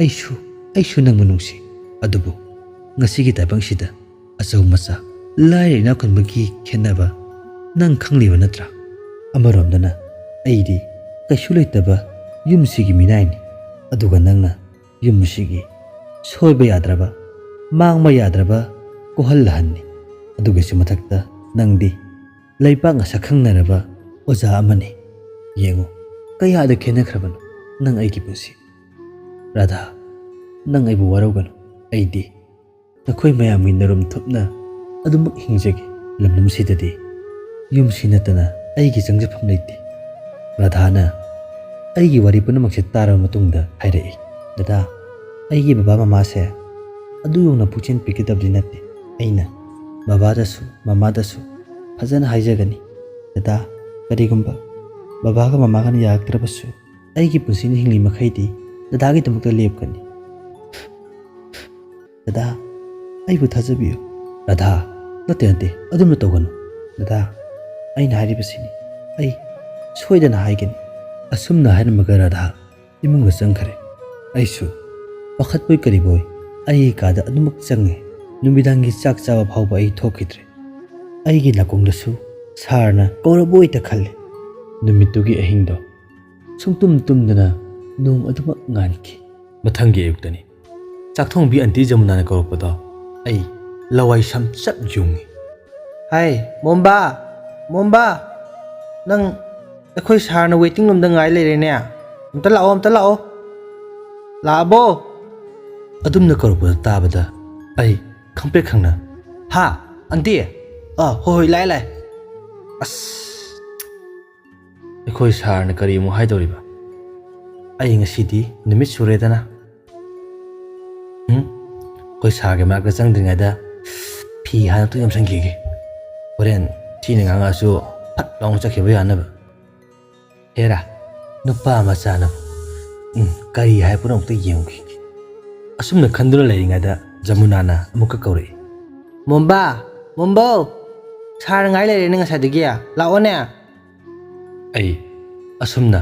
ꯑꯩꯁꯨ, ꯑꯩꯁꯨ ꯅꯪꯕꯨ ꯅꯨꯡꯁꯤ꯫ ꯑꯗꯨꯕꯨ ꯉꯁꯤꯒꯤ ꯇꯥꯏꯕꯪꯁꯤꯗ ꯑꯆꯧ ꯃꯆꯥ, ꯂꯥꯏꯔ ꯏꯅꯥꯛ ꯈꯨꯟꯕꯒꯤ ꯈꯦꯠꯅꯕ ꯅꯪ ꯈꯪꯂꯤꯕ ꯅꯠꯇ꯭ꯔꯥ? ꯑꯃꯔꯣꯝꯗꯅ ꯑꯩꯗꯤ ꯀꯩꯁꯨ ꯂꯩꯇꯕ ꯌꯨꯝꯁꯤꯒꯤ ꯃꯤꯅꯥꯏꯅꯤ, ꯑꯗꯨꯒ ꯅꯪꯅ ꯌꯨꯝ ꯑꯁꯤꯒꯤ ꯁꯣꯏꯕ ꯌꯥꯗ꯭ꯔꯕ, ꯃꯥꯡꯕ ꯌꯥꯗ꯭ꯔꯕ ꯀꯣꯍꯜ ꯑꯍꯟꯅꯤ꯫ ꯑꯗꯨꯒꯤꯁꯨ ꯃꯊꯛꯇ ꯅꯪꯗꯤ ꯂꯩꯄꯥꯛꯅ ꯁꯛꯈꯪꯅꯔꯕ ꯑꯣꯖꯥ ꯑꯃꯅꯤ꯫ ꯌꯦꯡꯉꯨ, ꯀꯌꯥꯗ ꯈꯦꯠꯅꯈ꯭ꯔꯕꯅꯣ ꯅꯪ ꯑꯩꯒꯤ ꯄꯨꯟꯁꯤ꯫ ꯔꯥꯙꯥ, ꯅꯪ ꯑꯩꯕꯨ ꯋꯥꯔꯧꯒꯅꯨ, ꯑꯩꯗꯤ ꯅꯈꯣꯏ ꯃꯌꯥꯝꯒꯤ ꯅꯔꯨꯝ ꯊꯨꯞꯅ ꯑꯗꯨꯃꯛ ꯍꯤꯡꯖꯒꯦ꯫ ꯂꯝꯗꯝꯁꯤꯗꯗꯤ ꯌꯨꯝꯁꯤ ꯅꯠꯇꯅ ꯑꯩꯒꯤ ꯆꯪꯖꯐꯝ ꯂꯩꯇꯦ꯫" ꯔꯥꯙꯥꯅ ꯑꯩꯒꯤ ꯋꯥꯔꯤ ꯄꯨꯝꯅꯃꯛꯁꯦ ꯇꯥꯔꯕ ꯃꯇꯨꯡꯗ ꯍꯥꯏꯔꯛꯏ, "ꯗꯗꯥ, ꯑꯩꯒꯤ ꯕꯕꯥ ꯃꯃꯥꯁꯦ ꯑꯗꯨ ꯌꯧꯅ ꯄꯨꯛꯆꯦꯜ ꯄꯤꯛꯀꯗꯕꯗꯤ ꯅꯠꯇꯦ꯫ ꯑꯩꯅ ꯕꯕꯥꯗꯁꯨ ꯃꯃꯥꯗꯁꯨ ꯐꯖꯅ ꯍꯥꯏꯖꯒꯅꯤ꯫ ꯗꯗꯥ, ꯀꯔꯤꯒꯨꯝꯕ ꯕꯕꯥꯒ ꯃꯃꯥꯒꯅ ꯌꯥꯔꯛꯇ꯭ꯔꯕꯁꯨ ꯑꯩꯒꯤ ꯄꯨꯟꯁꯤꯅ ꯍꯤꯡꯂꯤ ꯃꯈꯩꯗꯤ ꯗꯗꯥꯒꯤꯗꯃꯛꯇ ꯂꯦꯞꯀꯅꯤ꯫" "ꯔꯥꯙꯥ, ꯑꯩꯕꯨ ꯊꯥꯖꯕꯤꯌꯨ꯫" "ꯔꯥꯙꯥ, ꯅꯠꯇꯦ, ꯅꯠꯇꯦ, ꯑꯗꯨꯝꯅ ꯇꯧꯒꯅꯨ꯫ ꯔꯥꯙꯥ, ꯑꯩꯅ ꯍꯥꯏꯔꯤꯕꯁꯤꯅꯤ꯫ ꯑꯩ ꯁꯣꯏꯗꯅ ꯍꯥꯏꯒꯅꯤ꯫" ꯑꯁꯨꯝꯅ ꯍꯥꯏꯔꯝꯃꯒ ꯔꯥꯙꯥ ꯏꯃꯨꯡꯗ ꯆꯪꯈ꯭ꯔꯦ꯫ ꯑꯩꯁꯨ ꯄꯥꯈꯠꯄꯣꯏ ꯀꯔꯤꯕꯣꯏ ꯑꯩꯒꯤ ꯀꯥꯗ ꯑꯗꯨꯃꯛ ꯆꯪꯉꯦ꯫ ꯅꯨꯃꯤꯗꯥꯡꯒꯤ ꯆꯥꯛ ꯆꯥꯕ ꯐꯥꯎꯕ ꯑꯩ ꯊꯣꯛꯈꯤꯗ꯭ꯔꯦ꯫ ꯑꯩꯒꯤ ꯅꯥꯀꯣꯡꯗꯁꯨ ꯁꯥꯔꯅ ꯀꯧꯔꯕꯣꯏꯇ ꯈꯜꯂꯤ꯫ ꯅꯨꯃꯤꯠꯇꯨꯒꯤ ꯑꯍꯤꯡꯗꯣ ꯁꯨꯡꯇꯨꯝ ꯇꯨꯝꯗꯅ ꯅꯣꯡ ꯑꯗꯨꯃꯛ ꯉꯥꯟꯈꯤ꯫ ꯃꯊꯪꯒꯤ ꯑꯌꯨꯛꯇꯅꯤ꯫ ꯆꯥꯛꯊꯣꯡꯕꯤ ꯑꯟꯇꯤ ꯖꯃꯨꯅꯥꯅ ꯀꯧꯔꯛꯄꯗꯣ ꯑꯩ ꯂꯋꯥꯏ ꯁꯝ ꯆꯞ ꯌꯨꯡꯉꯤ꯫ "ꯍꯥꯏ, ꯃꯣꯝꯕꯥ, ꯃꯣꯝꯕꯥ, ꯅꯪ ꯑꯩꯈꯣꯏ ꯁꯥꯔꯅ ꯋꯦꯇꯤꯡ ꯔꯨꯝꯗ ꯉꯥꯏ ꯂꯩꯔꯦꯅꯦ꯫ ꯑꯝꯇ ꯂꯥꯛꯑꯣ, ꯑꯝꯇ ꯂꯥꯛꯑꯣ꯫ ꯂꯥꯛꯑꯕꯣ?" ꯑꯗꯨꯝꯅ ꯀꯧꯔꯛꯄꯗ ꯇꯥꯕꯗ ꯑꯩ ꯈꯪꯄ꯭ꯔꯦꯛ ꯈꯪꯅ, "ꯍꯥ, ꯑꯟꯇꯤ? ꯑꯥ, ꯍꯣꯏ, ꯍꯣꯏ, ꯂꯥꯛꯑꯦ, ꯂꯥꯛꯑꯦ꯫" ꯑꯁ, ꯑꯩꯈꯣꯏ ꯁꯥꯔꯅ ꯀꯔꯤ ꯑꯃꯨꯛ ꯍꯥꯏꯗꯧꯔꯤꯕ? ꯑꯩ ꯉꯁꯤꯗꯤ ꯅꯨꯃꯤꯠ ꯁꯨꯔꯦꯗꯅ꯫ ꯎꯝ? ꯑꯩꯈꯣꯏ ꯁꯥꯔꯒꯤ ꯃꯅꯥꯛꯇ ꯆꯪꯗ꯭ꯔꯤꯉꯩꯗ ꯐꯤ ꯍꯥꯟꯅ ꯑꯝꯇ ꯌꯣꯝꯁꯤꯟꯈꯤꯒꯦ꯫ ꯍꯣꯔꯦꯟ ꯊꯤꯅ ꯉꯥꯡꯉꯛꯑꯁꯨ ꯐꯠ ꯂꯥꯎꯅ ꯆꯠꯈꯤꯕ ꯌꯥꯅꯕ꯫ ꯍꯦꯔꯥ, ꯅꯨꯄꯥ ꯃꯆꯥꯅꯕꯨ꯫ ꯎꯝ, ꯀꯔꯤ ꯍꯥꯏꯕꯅꯣ ꯑꯃꯨꯛꯇ ꯌꯦꯡꯉꯨꯈꯤꯒꯦ꯫ ꯑꯁꯨꯝꯅ ꯈꯟꯗꯨꯅ ꯂꯩꯔꯤꯉꯩꯗ ꯖꯃꯨꯅꯥꯅ ꯑꯃꯨꯛꯀ ꯀꯧꯔꯛꯏ꯫ "ꯃꯣꯝꯕꯥ, ꯃꯣꯝꯕꯧ, ꯁꯥꯔ ꯉꯥꯏ ꯂꯩꯔꯦꯅꯦ ꯉꯁꯥꯏꯗꯒꯤ꯫ ꯂꯥꯛꯑꯣꯅꯦ꯫" ꯑꯩ ꯑꯁꯨꯝꯅ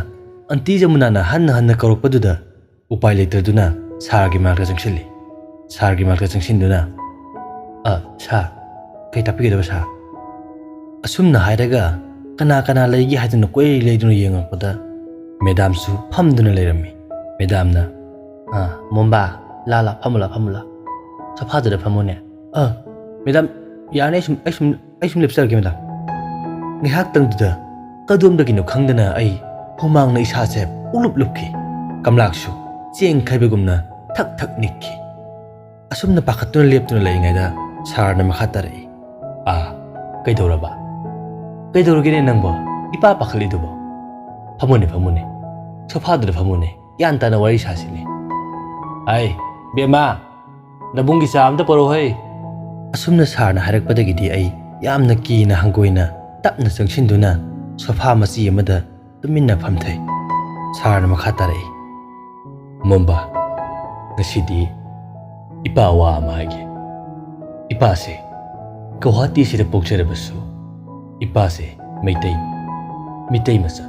ꯑꯟꯇꯤ ꯖꯃꯨꯅꯥꯅ ꯍꯟꯅ ꯍꯟꯅ ꯀꯧꯔꯛꯄꯗꯨꯗ ꯎꯄꯥꯏ ꯂꯩꯇꯗꯨꯅ ꯁꯥꯔꯒꯤ ꯃꯅꯥꯛꯇ ꯆꯪꯁꯤꯜꯂꯤ꯫ ꯁꯥꯔꯒꯤ ꯃꯅꯥꯛꯇ ꯆꯪꯁꯤꯟꯗꯨꯅ, "ꯑ, ꯁꯥꯔ, ꯀꯩ ꯇꯥꯛꯄꯤꯒꯗꯕ ꯁꯥꯔ?" ꯑꯁꯨꯝꯅ ꯍꯥꯏꯔꯒ ꯀꯅꯥ ꯀꯅꯥ ꯂꯩꯒꯦ ꯍꯥꯏꯗꯨꯅ ꯀꯣꯏꯂꯩ ꯂꯩꯗꯨꯅ ꯌꯦꯡꯉꯛꯄꯗ ꯃꯦꯗꯥꯝꯁꯨ ꯐꯝꯗꯨꯅ ꯂꯩꯔꯝꯃꯤ꯫ ꯃꯦꯗꯥꯝꯅ, "ꯑ, ꯃꯣꯝꯕꯥ, ꯂꯥ, ꯂꯥ, ꯐꯝꯃꯨ ꯂꯥ, ꯐꯝꯃꯨ ꯂꯥ꯫ ꯁꯣꯐꯥꯗꯨꯗ ꯐꯝꯃꯨꯅꯦ꯫" "ꯑ, ꯃꯦꯗꯥꯝ, ꯌꯥꯔꯅꯤ, ꯑꯩ ꯁꯨꯝ, ꯑꯩ ꯁꯨꯝ, ꯑꯩ ꯁꯨꯝ ꯂꯦꯞꯆꯔꯒꯦ, ꯃꯦꯗꯥꯝ꯫" ꯉꯥꯏꯍꯥꯛꯇꯪꯗꯨꯗ ꯀꯗꯣꯝꯗꯒꯤꯅꯣ ꯈꯪꯗꯅ ꯑꯩ ꯍꯨꯃꯥꯡꯅ ꯏꯁꯥꯁꯦ ꯄꯨꯡꯂꯨꯞ ꯂꯨꯞꯈꯤ꯫ ꯀꯝꯂꯥꯛꯁꯨ ꯆꯦꯡ ꯈꯩꯕꯒꯨꯝꯅ ꯊꯛ ꯊꯛ ꯅꯤꯛꯈꯤ꯫ ꯑꯁꯨꯝꯅ ꯄꯥꯈꯠꯇꯨꯅ ꯂꯦꯞꯇꯨꯅ ꯂꯩꯔꯤꯉꯩꯗ ꯁꯥꯔꯅ ꯃꯈꯥ ꯇꯥꯔꯛꯏ꯫ "ꯑꯥ, ꯀꯩꯗꯧꯔꯕ? ꯀꯩꯗꯧꯔꯒꯦꯅꯦ ꯅꯪꯕꯣ? ꯏꯄꯥ ꯄꯥꯈꯠꯂꯤꯗꯨꯕꯣ? ꯐꯝꯃꯨꯅꯦ, ꯐꯝꯃꯨꯅꯦ꯫ ꯁꯣꯐꯥꯗꯨꯗ ꯐꯝꯃꯨꯅꯦ꯫ ꯒ꯭ꯌꯥꯟ ꯇꯥꯅ ꯋꯥꯔꯤ ꯁꯥꯁꯤꯅꯦ꯫ ꯍꯥꯏ, ꯕꯦꯝꯃ, ꯅꯕꯨꯡꯒꯤ ꯆꯥ ꯑꯝꯇ ꯄꯣꯔꯛꯎꯍꯩ꯫" ꯑꯁꯨꯝꯅ ꯁꯥꯔꯅ ꯍꯥꯏꯔꯛꯄꯗꯒꯤꯗꯤ ꯑꯩ ꯌꯥꯝꯅ ꯀꯤꯅ ꯍꯪꯒꯣꯏꯅ ꯇꯞꯅ ꯆꯪꯁꯤꯟꯗꯨꯅ ꯁꯣꯐꯥ ꯃꯆꯤ ꯑꯃꯗ ꯇꯨꯃꯤꯟꯅ ꯐꯝꯊꯩ꯫ ꯁꯥꯔꯅ ꯃꯈꯥ ꯇꯥꯔꯛꯏ, "ꯃꯣꯝꯕ, ꯉꯁꯤꯗꯤ ꯏꯄꯥ ꯋꯥ ꯑꯃ ꯍꯥꯏꯒꯦ꯫ ꯏꯄꯥꯁꯦ ꯒꯧꯍꯥꯇꯤꯁꯤꯗ ꯄꯣꯛꯆꯔꯕꯁꯨ, ꯏꯄꯥꯁꯦ ꯃꯩꯇꯩ, ꯃꯤꯇꯩ ꯃꯆꯥ꯫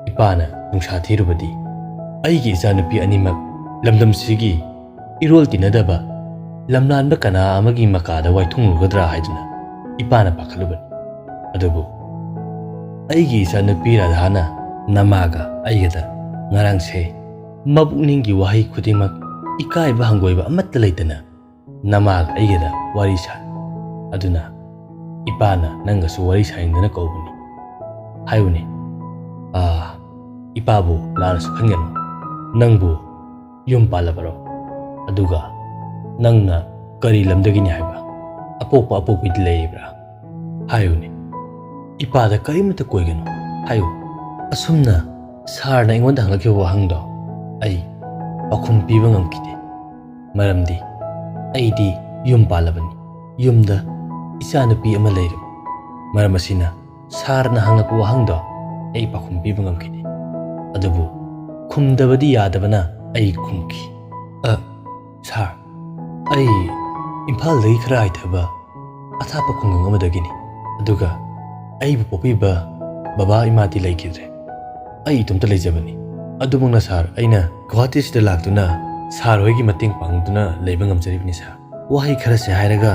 ꯏꯄꯥꯅ ꯅꯨꯡꯁꯥ ꯊꯤꯔꯨꯕꯗꯤ, ꯑꯩꯒꯤ ꯏꯆꯥꯅꯨꯄꯤ ꯑꯅꯤꯃꯛ ꯂꯝꯗꯝꯁꯤꯒꯤ ꯏꯔꯣꯜ ꯇꯤꯟꯅꯗꯕ ꯂꯝꯂꯥꯟꯕ ꯀꯅꯥ ꯑꯃꯒꯤ ꯃꯀꯥꯗ ꯋꯥꯏꯊꯨꯡꯂꯨꯒꯗ꯭ꯔꯥ ꯍꯥꯏꯗꯨꯅ ꯏꯄꯥꯅ ꯄꯥꯈꯠꯂꯨꯕꯅꯤ꯫ ꯑꯗꯨꯕꯨ ꯑꯩꯒꯤ ꯏꯆꯥꯅꯨꯄꯤ ꯔꯥꯙꯥꯅ ꯅꯃꯥꯒ ꯑꯩꯒꯗ ꯉꯔꯥꯡꯁꯦ ꯃꯄꯨꯛꯅꯤꯡꯒꯤ ꯋꯥꯍꯩ ꯈꯨꯗꯤꯡꯃꯛ ꯏꯀꯥꯏꯕ ꯍꯪꯒꯣꯏꯕ ꯑꯃꯠꯇ ꯂꯩꯇꯅ ꯅꯃꯥꯒ ꯑꯩꯒꯗ ꯋꯥꯔꯤ ꯁꯥꯏ꯫ ꯑꯗꯨꯅ ꯏꯄꯥꯅ ꯅꯪꯒꯁꯨ ꯋꯥꯔꯤ ꯁꯥꯅꯤꯡꯗꯅ ꯀꯧꯕꯅꯤ꯫ ꯍꯥꯏꯌꯨꯅꯦ, ꯑꯥ, ꯏꯄꯥꯕꯨ ꯂꯥꯟꯅꯁꯨ ꯈꯟꯒꯅꯨ꯫ ꯅꯪꯕꯨ ꯌꯨꯝ ꯄꯥꯜꯂꯕꯔꯣ? ꯑꯗꯨꯒ ꯅꯪꯅ ꯀꯔꯤ ꯂꯝꯗꯒꯤꯅꯤ ꯍꯥꯏꯕ? ꯑꯄꯣꯛꯄ ꯑꯄꯣꯛꯄꯤꯗꯤ ꯂꯩꯔꯤꯕ꯭ꯔꯥ? ꯍꯥꯏꯌꯨꯅꯦ꯫ ꯏꯄꯥꯗ ꯀꯔꯤꯃꯠꯇ ꯀꯣꯏꯒꯅꯨ꯫ ꯍꯥꯏꯌꯨ꯫ ꯑꯁꯨꯝꯅ ꯁꯥꯔꯅ ꯑꯩꯉꯣꯟꯗ ꯍꯪꯂꯛꯈꯤꯕ ꯋꯥꯍꯪꯗꯣ ꯑꯩ ꯄꯥꯎꯈꯨꯝ ꯄꯤꯕ ꯉꯝꯈꯤꯗꯦ꯫ ꯃꯔꯝꯗꯤ ꯑꯩꯗꯤ ꯌꯨꯝ ꯄꯥꯜꯂꯕꯅꯤ꯫ ꯌꯨꯝꯗ ꯏꯆꯥꯅꯨꯄꯤ ꯑꯃ ꯂꯩꯔꯕꯅꯤ꯫ ꯃꯔꯝ ꯑꯁꯤꯅ ꯁꯥꯔꯅ ꯍꯪꯂꯛꯄ ꯋꯥꯍꯪꯗꯣ ꯑꯩ ꯄꯥꯎꯈꯨꯝ ꯄꯤꯕ ꯉꯝꯈꯤꯗꯦ꯫ ꯑꯗꯨꯕꯨ ꯈꯨꯝꯗꯕꯗꯤ ꯌꯥꯗꯕꯅ ꯑꯩ ꯈꯨꯝꯈꯤ, "ꯑ, ꯁꯥꯔ, ꯑꯩ ꯏꯝꯐꯥꯜꯗꯒꯤ ꯈꯔ ꯍꯥꯏꯊꯕ ꯑꯊꯥꯞꯄ ꯈꯨꯡꯒꯪ ꯑꯃꯗꯒꯤꯅꯤ꯫ ꯑꯗꯨꯒ ꯑꯩꯕꯨ ꯄꯣꯛꯄꯤꯕ ꯕꯕꯥ ꯏꯃꯥꯗꯤ ꯂꯩꯈꯤꯗ꯭ꯔꯦ꯫ ꯑꯩ ꯏꯇꯣꯝꯇ ꯂꯩꯖꯕꯅꯤ꯫ ꯑꯗꯨꯃꯛꯅ ꯁꯥꯔ, ꯑꯩꯅ ꯒꯨꯋꯥꯍꯥꯇꯤꯁꯤꯗ ꯂꯥꯛꯇꯨꯅ ꯁꯥꯔ ꯍꯣꯏꯒꯤ ꯃꯇꯦꯡ ꯄꯥꯡꯗꯨꯅ ꯂꯩꯕ ꯉꯝꯖꯔꯤꯕꯅꯤ ꯁꯥꯔ꯫" ꯋꯥꯍꯩ ꯈꯔꯁꯦ ꯍꯥꯏꯔꯒ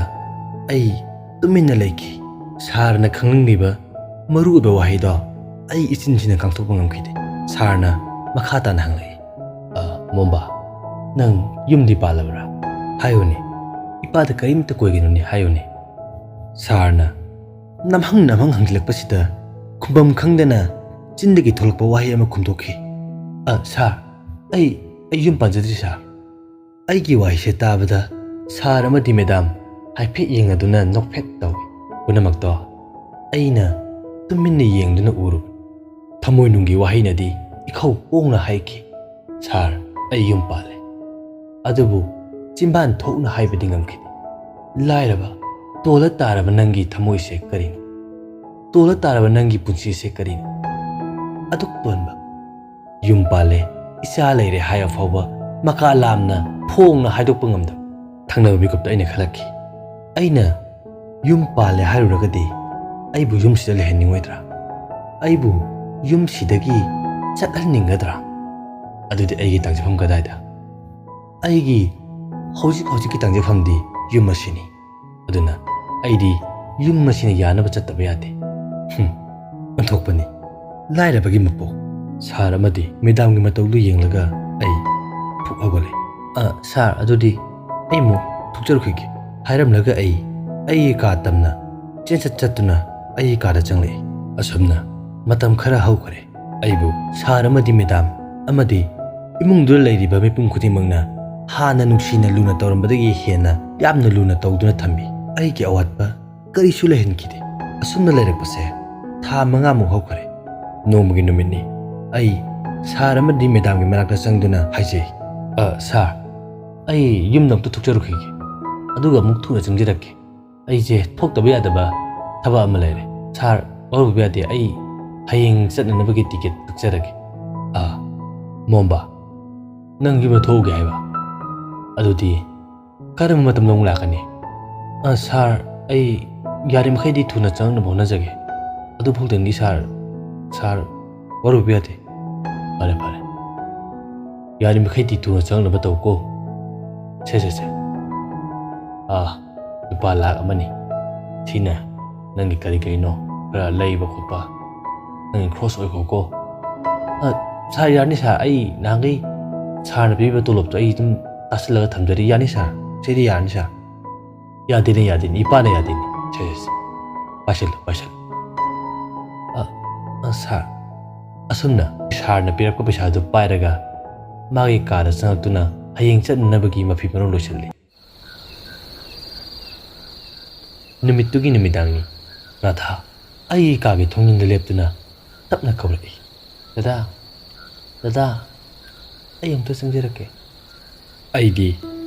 ꯑꯩ ꯇꯨꯃꯤꯟꯅ ꯂꯩꯈꯤ꯫ ꯁꯥꯔꯅ ꯈꯪꯅꯤꯡꯂꯤꯕ ꯃꯔꯨꯑꯣꯏꯕ ꯋꯥꯍꯩꯗꯣ ꯑꯩ ꯏꯆꯤꯟꯁꯤꯅ ꯀꯥꯡꯊꯣꯛꯄ ꯉꯝꯈꯤꯗꯦ꯫ ꯁꯥꯔꯅ ꯃꯈꯥ ꯇꯥꯅ ꯍꯪꯂꯛꯏ, "ꯑ, ꯃꯣꯝꯕ, ꯅꯪ ꯌꯨꯝꯗꯤ ꯄꯥꯜꯂꯕ꯭ꯔꯥ? ꯍꯥꯏꯌꯨꯅꯦ, ꯏꯄꯥꯗ ꯀꯔꯤꯝꯇ ꯀꯣꯏꯒꯅꯨꯅꯦ, ꯍꯥꯏꯌꯨꯅꯦ꯫" ꯁꯥꯔꯅ ꯅꯝꯍꯪ ꯅꯝꯍꯪ ꯍꯪꯖꯤꯜꯂꯛꯄꯁꯤꯗ ꯈꯨꯝꯐꯝ ꯈꯪꯗꯅ ꯆꯤꯟꯗꯒꯤ ꯊꯣꯛꯂꯛꯄ ꯋꯥꯍꯩ ꯑꯃ ꯈꯨꯝꯗꯣꯛꯈꯤ, "ꯑ, ꯁꯥꯔ, ꯑꯩ, ꯑꯩ ꯌꯨꯝ ꯄꯥꯟꯖꯗ꯭ꯔꯤ ꯁꯥꯔ꯫" ꯑꯩꯒꯤ ꯋꯥꯍꯩꯁꯦ ꯇꯥꯕꯗ ꯁꯥꯔ ꯑꯃꯗꯤ ꯃꯦꯗꯥꯝ ꯍꯥꯏꯐꯦꯠ ꯌꯦꯡꯅꯗꯨꯅ ꯅꯣꯛꯐꯦꯠ ꯇꯧꯏ꯫ ꯄꯨꯝꯅꯃꯛꯇꯣ ꯑꯩꯅ ꯇꯨꯃꯤꯟꯅ ꯌꯦꯡꯗꯨꯅ ꯎꯔꯨꯕꯅꯤ꯫ ꯊꯃꯣꯏꯅꯨꯡꯒꯤ ꯋꯥꯍꯩꯅꯗꯤ ꯏꯈꯧ ꯄꯣꯡꯅ ꯍꯥꯏꯈꯤ, "ꯁꯥꯔ, ꯑꯩ ꯌꯨꯝ ꯄꯥꯜꯂꯦ꯫" ꯑꯗꯨꯕꯨ ꯆꯤꯟꯕꯥꯟ ꯊꯣꯛꯅ ꯍꯥꯏꯕꯗꯤ ꯉꯝꯈꯤꯗꯦ꯫ ꯂꯥꯏꯔꯕ, ꯇꯣꯜꯂ ꯇꯥꯔꯕ ꯅꯪꯒꯤ ꯊꯃꯣꯏꯁꯦ ꯀꯔꯤꯅꯣ? ꯇꯣꯜꯂ ꯇꯥꯔꯕ ꯅꯪꯒꯤ ꯄꯨꯟꯁꯤꯁꯦ ꯀꯔꯤꯅꯣ? ꯑꯗꯨꯛ ꯇꯣꯟꯕ, ꯌꯨꯝ ꯄꯥꯜꯂꯦ, ꯏꯆꯥ ꯂꯩꯔꯦ ꯍꯥꯏꯕ ꯐꯥꯎꯕ ꯃꯀꯥ ꯂꯥꯝꯅ ꯐꯣꯡꯅ ꯍꯥꯏꯗꯣꯛꯄ ꯉꯝꯗꯕ, ꯈꯪꯅꯕ ꯃꯤꯀꯨꯞꯇ ꯑꯩꯅ ꯈꯜꯂꯛꯈꯤ꯫ ꯑꯩꯅ ꯌꯨꯝ ꯄꯥꯜꯂꯦ ꯍꯥꯏꯔꯨꯔꯒꯗꯤ ꯑꯩꯕꯨ ꯌꯨꯝꯁꯤꯗ ꯂꯩꯍꯟꯅꯤꯡꯉꯣꯏꯗ꯭ꯔꯥ? ꯑꯩꯕꯨ ꯌꯨꯝꯁꯤꯗꯒꯤ ꯆꯠꯍꯟꯅꯤꯡꯒꯗ꯭ꯔꯥ? ꯑꯗꯨꯗꯤ ꯑꯩꯒꯤ ꯇꯥꯡꯖꯐꯝ ꯀꯗꯥꯏꯗ? ꯑꯩꯒꯤ ꯍꯧꯖꯤꯛ ꯍꯧꯖꯤꯛꯀꯤ ꯇꯥꯡꯖꯐꯝꯗꯤ ꯌꯨꯝ ꯑꯁꯤꯅꯤ꯫ ꯑꯗꯨꯅ ꯑꯩꯗꯤ ꯌꯨꯝ ꯑꯁꯤꯅ ꯌꯥꯅꯕ ꯆꯠꯇꯕ ꯌꯥꯗꯦ꯫ ꯍꯨꯝ, ꯑꯣꯟꯊꯣꯛꯄꯅꯤ꯫ ꯂꯥꯏꯔꯕꯒꯤ ꯃꯄꯣꯛ꯫ ꯁꯥꯔ ꯑꯃꯗꯤ ꯃꯦꯗꯥꯝꯒꯤ ꯃꯇꯧꯗꯨ ꯌꯦꯡꯂꯒ ꯑꯩ ꯐꯨꯛ ꯍꯧꯒꯠꯂꯦ꯫ "ꯑ, ꯁꯥꯔ, ꯑꯗꯨꯗꯤ ꯑꯩ ꯑꯃꯨꯛ ꯊꯣꯛꯆꯔꯨꯈꯤꯒꯦ" ꯍꯥꯏꯔꯝꯂꯒ ꯑꯩ ꯑꯩꯒꯤ ꯀꯥ ꯇꯝꯅ ꯆꯦꯟꯆꯠ ꯆꯠꯇꯨꯅ ꯑꯩꯒꯤ ꯀꯥꯗ ꯆꯪꯂꯛꯏ꯫ ꯑꯁꯨꯝꯅ ꯃꯇꯝ ꯈꯔ ꯍꯧꯈꯔꯦ꯫ ꯑꯩꯕꯨ ꯁꯥꯔ ꯑꯃꯗꯤ ꯃꯦꯗꯥꯝ ꯑꯃꯗꯤ ꯏꯃꯨꯡꯗꯨꯗ ꯂꯩꯔꯤꯕ ꯃꯤꯄꯨꯝ ꯈꯨꯗꯤꯡꯃꯛꯅ ꯍꯥꯟꯅ ꯅꯨꯡꯁꯤꯅ ꯂꯨꯅ ꯇꯧꯔꯝꯕꯗꯒꯤ ꯍꯦꯟꯅ ꯌꯥꯝꯅ ꯂꯨꯅ ꯇꯧꯗꯨꯅ ꯊꯝꯕꯤ꯫ ꯑꯩꯒꯤ ꯑꯋꯥꯠꯄ ꯀꯔꯤꯁꯨ ꯂꯩꯍꯟꯈꯤꯗꯦ꯫ ꯑꯁꯨꯝꯅ ꯂꯩꯔꯛꯄꯁꯦ ꯊꯥ ꯃꯉꯥꯃꯨꯛ ꯍꯧꯈꯔꯦ꯫ ꯅꯣꯡꯃꯒꯤ ꯅꯨꯃꯤꯠꯅꯤ꯫ ꯑꯩ ꯁꯥꯔ ꯑꯃꯗꯤ ꯃꯦꯗꯥꯝꯒꯤ ꯃꯅꯥꯛꯇ ꯆꯪꯗꯨꯅ ꯍꯥꯏꯖꯩ, "ꯑ, ꯁꯥꯔ, ꯑꯩ ꯌꯨꯝꯗ ꯑꯝꯇ ꯊꯣꯛꯆꯔꯨꯈꯤꯒꯦ꯫ ꯑꯗꯨꯒ ꯑꯃꯨꯛ ꯊꯨꯅ ꯆꯪꯖꯔꯛꯀꯦ꯫ ꯑꯩꯁꯦ ꯊꯣꯛꯇꯕ ꯌꯥꯗꯕ ꯊꯕꯛ ꯑꯃ ꯂꯩꯔꯦ꯫ ꯁꯥꯔ, ꯋꯥꯔꯧꯕꯤꯕ ꯌꯥꯗꯦ꯫ ꯑꯩ ꯍꯌꯦꯡ ꯆꯠꯅꯅꯕꯒꯤ ꯇꯤꯀꯦꯠ ꯀꯛꯆꯔꯒꯦ꯫" "ꯑ, ꯃꯣꯝꯕ, ꯅꯪ ꯌꯨꯝꯗ ꯊꯣꯛꯎꯒꯦ ꯍꯥꯏꯕ? ꯑꯗꯨꯗꯤ ꯀꯔꯝꯕ ꯃꯇꯝꯗ ꯑꯃꯨꯛ ꯂꯥꯛꯀꯅꯤ?" "ꯑ, ꯁꯥꯔ, ꯑꯩ ꯌꯥꯔꯤꯃꯈꯩꯗꯤ ꯊꯨꯅ ꯆꯪꯅꯕ ꯍꯣꯠꯅꯖꯒꯦ꯫ ꯑꯗꯨꯐꯥꯎꯗꯪꯗꯤ ꯁꯥꯔ, ꯁꯥꯔ, ꯋꯥꯔꯧꯕꯤꯕ ꯌꯥꯗꯦ꯫" "ꯐꯔꯦ, ꯐꯔꯦ꯫ ꯌꯥꯔꯤꯃꯈꯩꯗꯤ ꯊꯨꯅ ꯆꯪꯅꯕ ꯇꯧꯀꯣ꯫ ꯁꯦ, ꯁꯦ, ꯁꯦ꯫ ꯑꯥ, ꯂꯨꯄꯥ ꯂꯥꯛ ꯑꯃꯅꯤ꯫ ꯁꯤꯅ ꯅꯪꯒꯤ ꯀꯔꯤ ꯀꯔꯤꯅꯣ ꯈꯔ ꯂꯩꯕ ꯈꯣꯠꯄ, ꯅꯪꯒꯤ ꯈ꯭ꯔꯣꯁ ꯑꯣꯏꯈꯣꯀꯣ꯫" "ꯑ, ꯁꯥꯔ, ꯌꯥꯔꯅꯤ ꯁꯥꯔ, ꯑꯩ ꯅꯍꯥꯟꯈꯩ ꯁꯥꯔꯅ ꯄꯤꯕ ꯇꯣꯂꯣꯞꯇꯣ ꯑꯩ ꯑꯗꯨꯝ ꯇꯥꯁꯤꯜꯂꯒ ꯊꯝꯖꯔꯤ, ꯌꯥꯅꯤ ꯁꯥꯔ, ꯁꯤꯗꯤ ꯌꯥꯔꯅꯤ ꯁꯥꯔ꯫" "ꯌꯥꯗꯦꯅꯦ, ꯌꯥꯗꯦꯅꯦ, ꯏꯄꯥꯅ ꯌꯥꯗꯦꯅꯦ꯫" "ꯁꯦ, ꯁꯦ, ꯁꯦ, ꯄꯥꯏꯁꯜꯂꯨ, ꯄꯥꯏꯁꯜꯂꯨ꯫" "ꯑ, ꯑ, ꯁꯥꯔ꯫" ꯑꯁꯨꯝꯅ ꯁꯥꯔꯅ ꯄꯤꯔꯛꯄ ꯄꯩꯁꯥꯗꯨ ꯄꯥꯏꯔꯒ ꯃꯥꯒꯤ ꯀꯥꯗ ꯆꯪꯉꯛꯇꯨꯅ ꯍꯌꯦꯡ ꯆꯠꯅꯅꯕꯒꯤ ꯃꯐꯤ ꯃꯔꯣꯜ ꯂꯣꯏꯁꯤꯜꯂꯤ꯫ ꯅꯨꯃꯤꯠꯇꯨꯒꯤ ꯅꯨꯃꯤꯗꯥꯡꯅꯤ꯫ ꯔꯥꯙꯥ ꯑꯩꯒꯤ ꯀꯥꯒꯤ ꯊꯣꯡꯖꯤꯟꯗ ꯂꯦꯞꯇꯨꯅ ꯇꯞꯅ ꯀꯧꯔꯛꯏ, "ꯗꯗꯥ, ꯗꯗꯥ, ꯑꯩ ꯑꯃꯨꯛꯇ ꯆꯪꯖꯔꯛꯀꯦ꯫" ꯑꯩꯗꯤ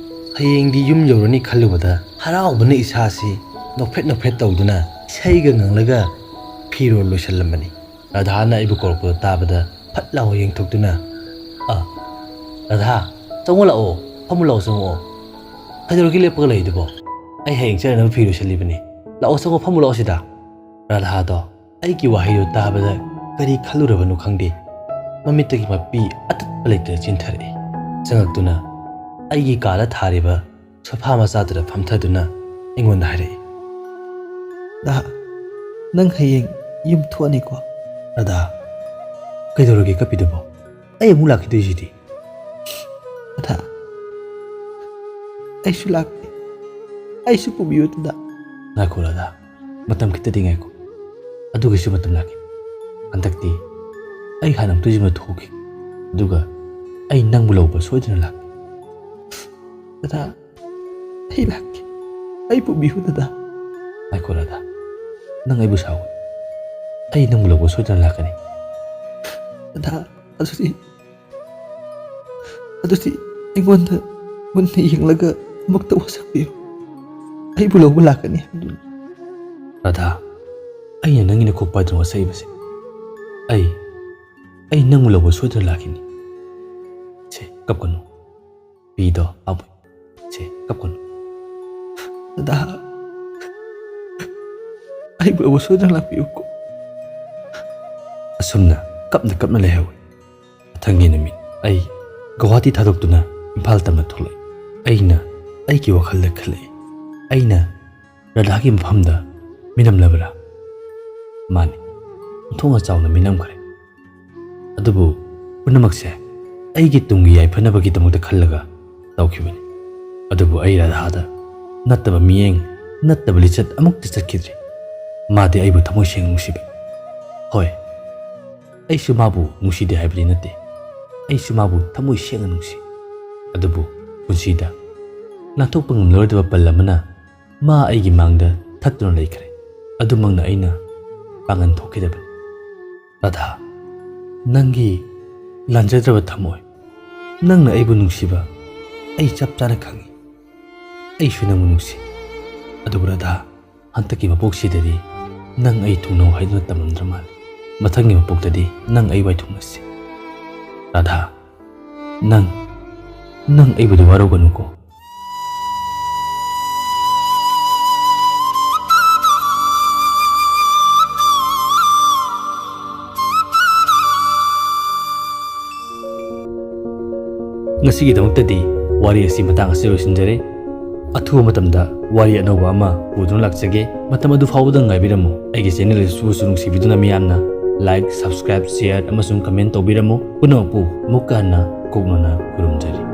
ꯍꯌꯦꯡꯗꯤ ꯌꯨꯝ ꯌꯧꯔꯅꯤ ꯈꯜꯂꯨꯕꯗ ꯍꯔꯥꯎꯕꯅ ꯏꯁꯥꯁꯤ ꯅꯣꯛꯐꯦꯠ ꯅꯣꯛꯐꯦꯠ ꯇꯧꯗꯨꯅ ꯏꯁꯩꯒ ꯉꯪꯂꯒ ꯐꯤꯔꯣꯜ ꯂꯣꯏꯁꯤꯜꯂꯝꯕꯅꯤ꯫ ꯔꯥꯙꯥꯅ ꯑꯩꯕꯨ ꯀꯧꯔꯛꯄꯗꯨ ꯇꯥꯕꯗ ꯐꯠ ꯂꯥꯎꯅ ꯌꯦꯡꯊꯣꯛꯇꯨꯅ, "ꯑ, ꯔꯥꯙꯥ, ꯆꯪꯉꯣ ꯂꯥꯛꯑꯣ, ꯐꯝꯃꯨ ꯂꯥꯛꯑꯣ, ꯆꯪꯉꯛꯑꯣ꯫" "ꯀꯩꯗꯧꯔꯒꯦ ꯂꯦꯞꯄꯒ ꯂꯩꯗꯨꯕꯣ? ꯑꯩ ꯍꯌꯦꯡ ꯆꯠꯅꯅꯕ ꯐꯤ ꯂꯣꯏꯁꯤꯜꯂꯤꯕꯅꯤ꯫ ꯂꯥꯛꯑꯣ, ꯆꯪꯉꯣ, ꯐꯝꯃꯨ ꯂꯥꯛꯑꯣ ꯁꯤꯗ꯫" ꯔꯥꯙꯥꯗꯣ ꯑꯩꯒꯤ ꯋꯥꯍꯩꯗꯣ ꯇꯥꯕꯗ ꯀꯔꯤ ꯈꯜꯂꯨꯔꯕꯅꯣ ꯈꯪꯗꯦ꯫ ꯃꯃꯤꯠꯇꯒꯤ ꯃꯄꯤ ꯑꯇꯠꯄ ꯂꯩꯇꯅ ꯆꯦꯟꯊꯔꯛꯏ꯫ ꯆꯪꯉꯛꯇꯨꯅ ꯑꯩꯒꯤ ꯀꯥꯗ ꯊꯥꯔꯤꯕ ꯁꯣꯐꯥ ꯃꯆꯥꯗꯨꯗ ꯐꯝꯊꯗꯨꯅ ꯑꯩꯉꯣꯟꯗ ꯍꯥꯏꯔꯛꯏ, "ꯗꯥ, ꯅꯪ ꯍꯌꯦꯡ ꯌꯨꯝ ꯊꯣꯛꯑꯅꯤꯀꯣ?" "ꯔꯥꯙꯥ, ꯀꯩꯗꯧꯔꯒꯦ ꯀꯞꯄꯤꯗꯨꯕꯣ? ꯑꯩ ꯑꯃꯨꯛ ꯂꯥꯛꯈꯤꯗꯣꯏꯁꯤꯗꯤ?" "ꯔꯥꯙꯥ, ꯑꯩꯁꯨ ꯂꯥꯛꯀꯦ꯫ ꯑꯩꯁꯨ ꯄꯨꯕꯤꯌꯨ ꯗꯥ꯫" "ꯉꯥꯏꯈꯣ ꯔꯥꯙꯥ, ꯃꯇꯝ ꯈꯤꯇꯗꯤ ꯉꯥꯏꯈꯣ꯫ ꯑꯗꯨꯒꯤꯁꯨ ꯃꯇꯝ ꯂꯥꯛꯈꯤ꯫ ꯍꯟꯗꯛꯇꯤ ꯑꯩ ꯍꯥꯟꯅ ꯑꯃꯨꯛꯇ ꯌꯨꯝꯗ ꯊꯣꯛꯈꯤ꯫ ꯑꯗꯨꯒ ꯑꯩ ꯅꯪꯕꯨ ꯂꯧꯕ ꯁꯣꯏꯗꯅ ꯂꯥꯛꯀꯦ꯫" "ꯔꯥꯙꯥ, ꯑꯩ ꯂꯥꯛꯀꯦ꯫ ꯑꯩ ꯄꯨꯕꯤꯌꯨ ꯗꯥ꯫" "ꯉꯥꯏꯈꯣ ꯔꯥꯙꯥ, ꯅꯪ ꯑꯩꯕꯨ ꯁꯥꯎꯒꯅꯨ꯫ ꯑꯩ ꯅꯪꯕꯨ ꯂꯧꯕ ꯁꯣꯏꯗꯅ ꯂꯥꯛꯀꯅꯤ꯫" "ꯔꯥꯙꯥ, ꯑꯗꯨꯗꯤ, ꯑꯗꯨꯗꯤ ꯑꯩꯉꯣꯟꯗ ꯃꯨꯟꯅ ꯌꯦꯡꯂꯒ ꯑꯃꯨꯛꯇ ꯋꯥꯁꯛꯄꯤꯌꯨ꯫ ꯑꯩꯕꯨ ꯂꯧꯕ ꯂꯥꯛꯀꯅꯤ ꯍꯥꯏꯗꯨꯅ꯫" "ꯔꯥꯙꯥ, ꯑꯩꯅ ꯅꯪꯒꯤ ꯅꯈꯣꯛ ꯄꯥꯏꯗꯨꯅ ꯋꯥꯁꯛꯏꯕꯁꯦ꯫ ꯑꯩ, ꯑꯩ ꯅꯪꯕꯨ ꯂꯧꯕ ꯁꯣꯏꯗꯅ ꯂꯥꯛꯈꯤꯅꯤ꯫ ꯁꯦ, ꯀꯞꯀꯅꯨ꯫ ꯄꯤꯗꯣ ꯍꯥꯞꯄꯨ꯫ ꯁꯦ, ꯀꯞꯀꯅꯨ꯫ ꯗꯥ, ꯑꯩꯕꯨ ꯁꯣꯏꯗꯅ ꯂꯥꯛꯄꯤꯌꯨꯀꯣ꯫" ꯑꯁꯨꯝꯅ ꯀꯞꯅ ꯀꯞꯅ ꯂꯩꯍꯧꯏ꯫ ꯃꯊꯪꯒꯤ ꯅꯨꯃꯤꯠ ꯑꯩ ꯒꯨꯋꯥꯍꯥꯇꯤ ꯊꯥꯗꯣꯛꯇꯨꯅ ꯏꯝꯐꯥꯜ ꯇꯝꯅ ꯊꯣꯛꯂꯛꯏ꯫ ꯑꯩꯅ ꯑꯩꯒꯤ ꯋꯥꯈꯜꯗ ꯈꯜꯂꯛꯏ, "ꯑꯩꯅ ꯔꯥꯙꯥꯒꯤ ꯃꯐꯝꯗ ꯃꯤꯅꯝꯂꯕ꯭ꯔꯥ?" ꯃꯥꯅꯤ, ꯑꯣꯟꯊꯣꯛꯅ ꯆꯥꯎꯅ ꯃꯤꯅꯝꯈ꯭ꯔꯦ꯫ ꯑꯗꯨꯕꯨ ꯄꯨꯝꯅꯃꯛꯁꯦ ꯑꯩꯒꯤ ꯇꯨꯡꯒꯤ ꯌꯥꯏꯐꯅꯕꯒꯤꯗꯃꯛꯇ ꯈꯜꯂꯒ ꯇꯧꯈꯤꯕꯅꯤ꯫ ꯑꯗꯨꯕꯨ ꯑꯩ ꯔꯥꯙꯥꯗ ꯅꯠꯇꯕ ꯃꯤꯠꯌꯦꯡ, ꯅꯠꯇꯕ ꯂꯤꯆꯠ ꯑꯃꯨꯛꯇ ꯆꯠꯈꯤꯗ꯭ꯔꯤ꯫ ꯃꯥꯗꯤ ꯑꯩꯕꯨ ꯊꯃꯣꯏ ꯁꯦꯡꯅ ꯅꯨꯡꯁꯤꯕꯅꯤ꯫ ꯍꯣꯏ, ꯑꯩꯁꯨ ꯃꯥꯕꯨ ꯅꯨꯡꯁꯤꯗꯦ ꯍꯥꯏꯕꯗꯤ ꯅꯠꯇꯦ꯫ ꯑꯩꯁꯨ ꯃꯥꯕꯨ ꯊꯃꯣꯏ ꯁꯦꯡꯅ ꯅꯨꯡꯁꯤ꯫ ꯑꯗꯨꯕꯨ ꯄꯨꯟꯁꯤꯗ ꯂꯥꯟꯊꯣꯛꯄ ꯉꯝꯂꯔꯣꯏꯗꯕ ꯄꯜ ꯑꯃꯅ ꯃꯥ ꯑꯩꯒꯤ ꯃꯥꯡꯗ ꯊꯠꯇꯨꯅ ꯂꯩꯈ꯭ꯔꯦ꯫ ꯑꯗꯨꯃꯛꯅ ꯑꯩꯅ ꯄꯥꯡꯒꯟ ꯊꯣꯛꯈꯤꯗꯕꯅꯤ꯫ ꯔꯥꯙꯥ, ꯅꯪꯒꯤ ꯂꯥꯟꯖꯗ꯭ꯔꯕ ꯊꯃꯣꯏ, ꯅꯪꯅ ꯑꯩꯕꯨ ꯅꯨꯡꯁꯤꯕ ꯑꯩ ꯆꯞ ꯆꯥꯅ ꯈꯪꯏ꯫ ꯑꯩꯁꯨ ꯅꯪꯕꯨ ꯅꯨꯡꯁꯤ꯫ ꯑꯗꯨꯕꯨ ꯔꯥꯙꯥ, ꯍꯟꯗꯛꯀꯤ ꯃꯄꯣꯛꯁꯤꯗꯗꯤ ꯅꯪ ꯑꯩ ꯊꯨꯡꯅꯧ ꯍꯥꯏꯗꯨꯅ ꯇꯝꯂꯝꯗ꯭ꯔ ꯃꯥꯜꯂꯦ꯫ ꯃꯊꯪꯒꯤ ꯃꯄꯣꯛꯇꯗꯤ ꯅꯪ ꯑꯩ ꯋꯥꯏ ꯊꯨꯡꯅꯁꯤ꯫ ꯔꯥꯙꯥ, ꯅꯪ, ꯅꯪ ꯑꯩꯕꯨꯗꯤ ꯋꯥꯔꯧꯒꯅꯨꯀꯣ꯫ ꯉꯁꯤꯒꯤꯗꯃꯛꯇꯗꯤ ꯋꯥꯔꯤ ꯑꯁꯤ ꯃꯇꯥꯡ ꯑꯁꯤ ꯂꯣꯏꯁꯤꯟꯖꯔꯦ꯫ ꯑꯊꯨꯕ ꯃꯇꯝꯗ ꯋꯥꯔꯤ ꯑꯅꯧꯕ ꯑꯃ ꯄꯨꯗꯨꯅ ꯂꯥꯛꯆꯒꯦ꯫ ꯃꯇꯝ ꯑꯗꯨ ꯐꯥꯎꯕꯗ ꯉꯥꯏꯕꯤꯔꯝꯃꯨ꯫ ꯑꯩꯒꯤ ꯆꯦꯅꯦꯜ ꯑꯁꯤꯕꯨꯁꯨ ꯅꯨꯡꯁꯤꯕꯤꯗꯨꯅ ꯃꯤꯌꯥꯝꯅ like, subscribe, share ꯑꯃꯁꯨꯡ comment ꯇꯧꯕꯤꯔꯝꯃꯨ꯫ ꯄꯨꯝꯅꯃꯛꯄꯨ ꯑꯃꯨꯛꯀ ꯍꯟꯅ ꯀꯣꯛꯅꯅ ꯈꯨꯔꯨꯝꯖꯔꯤ꯫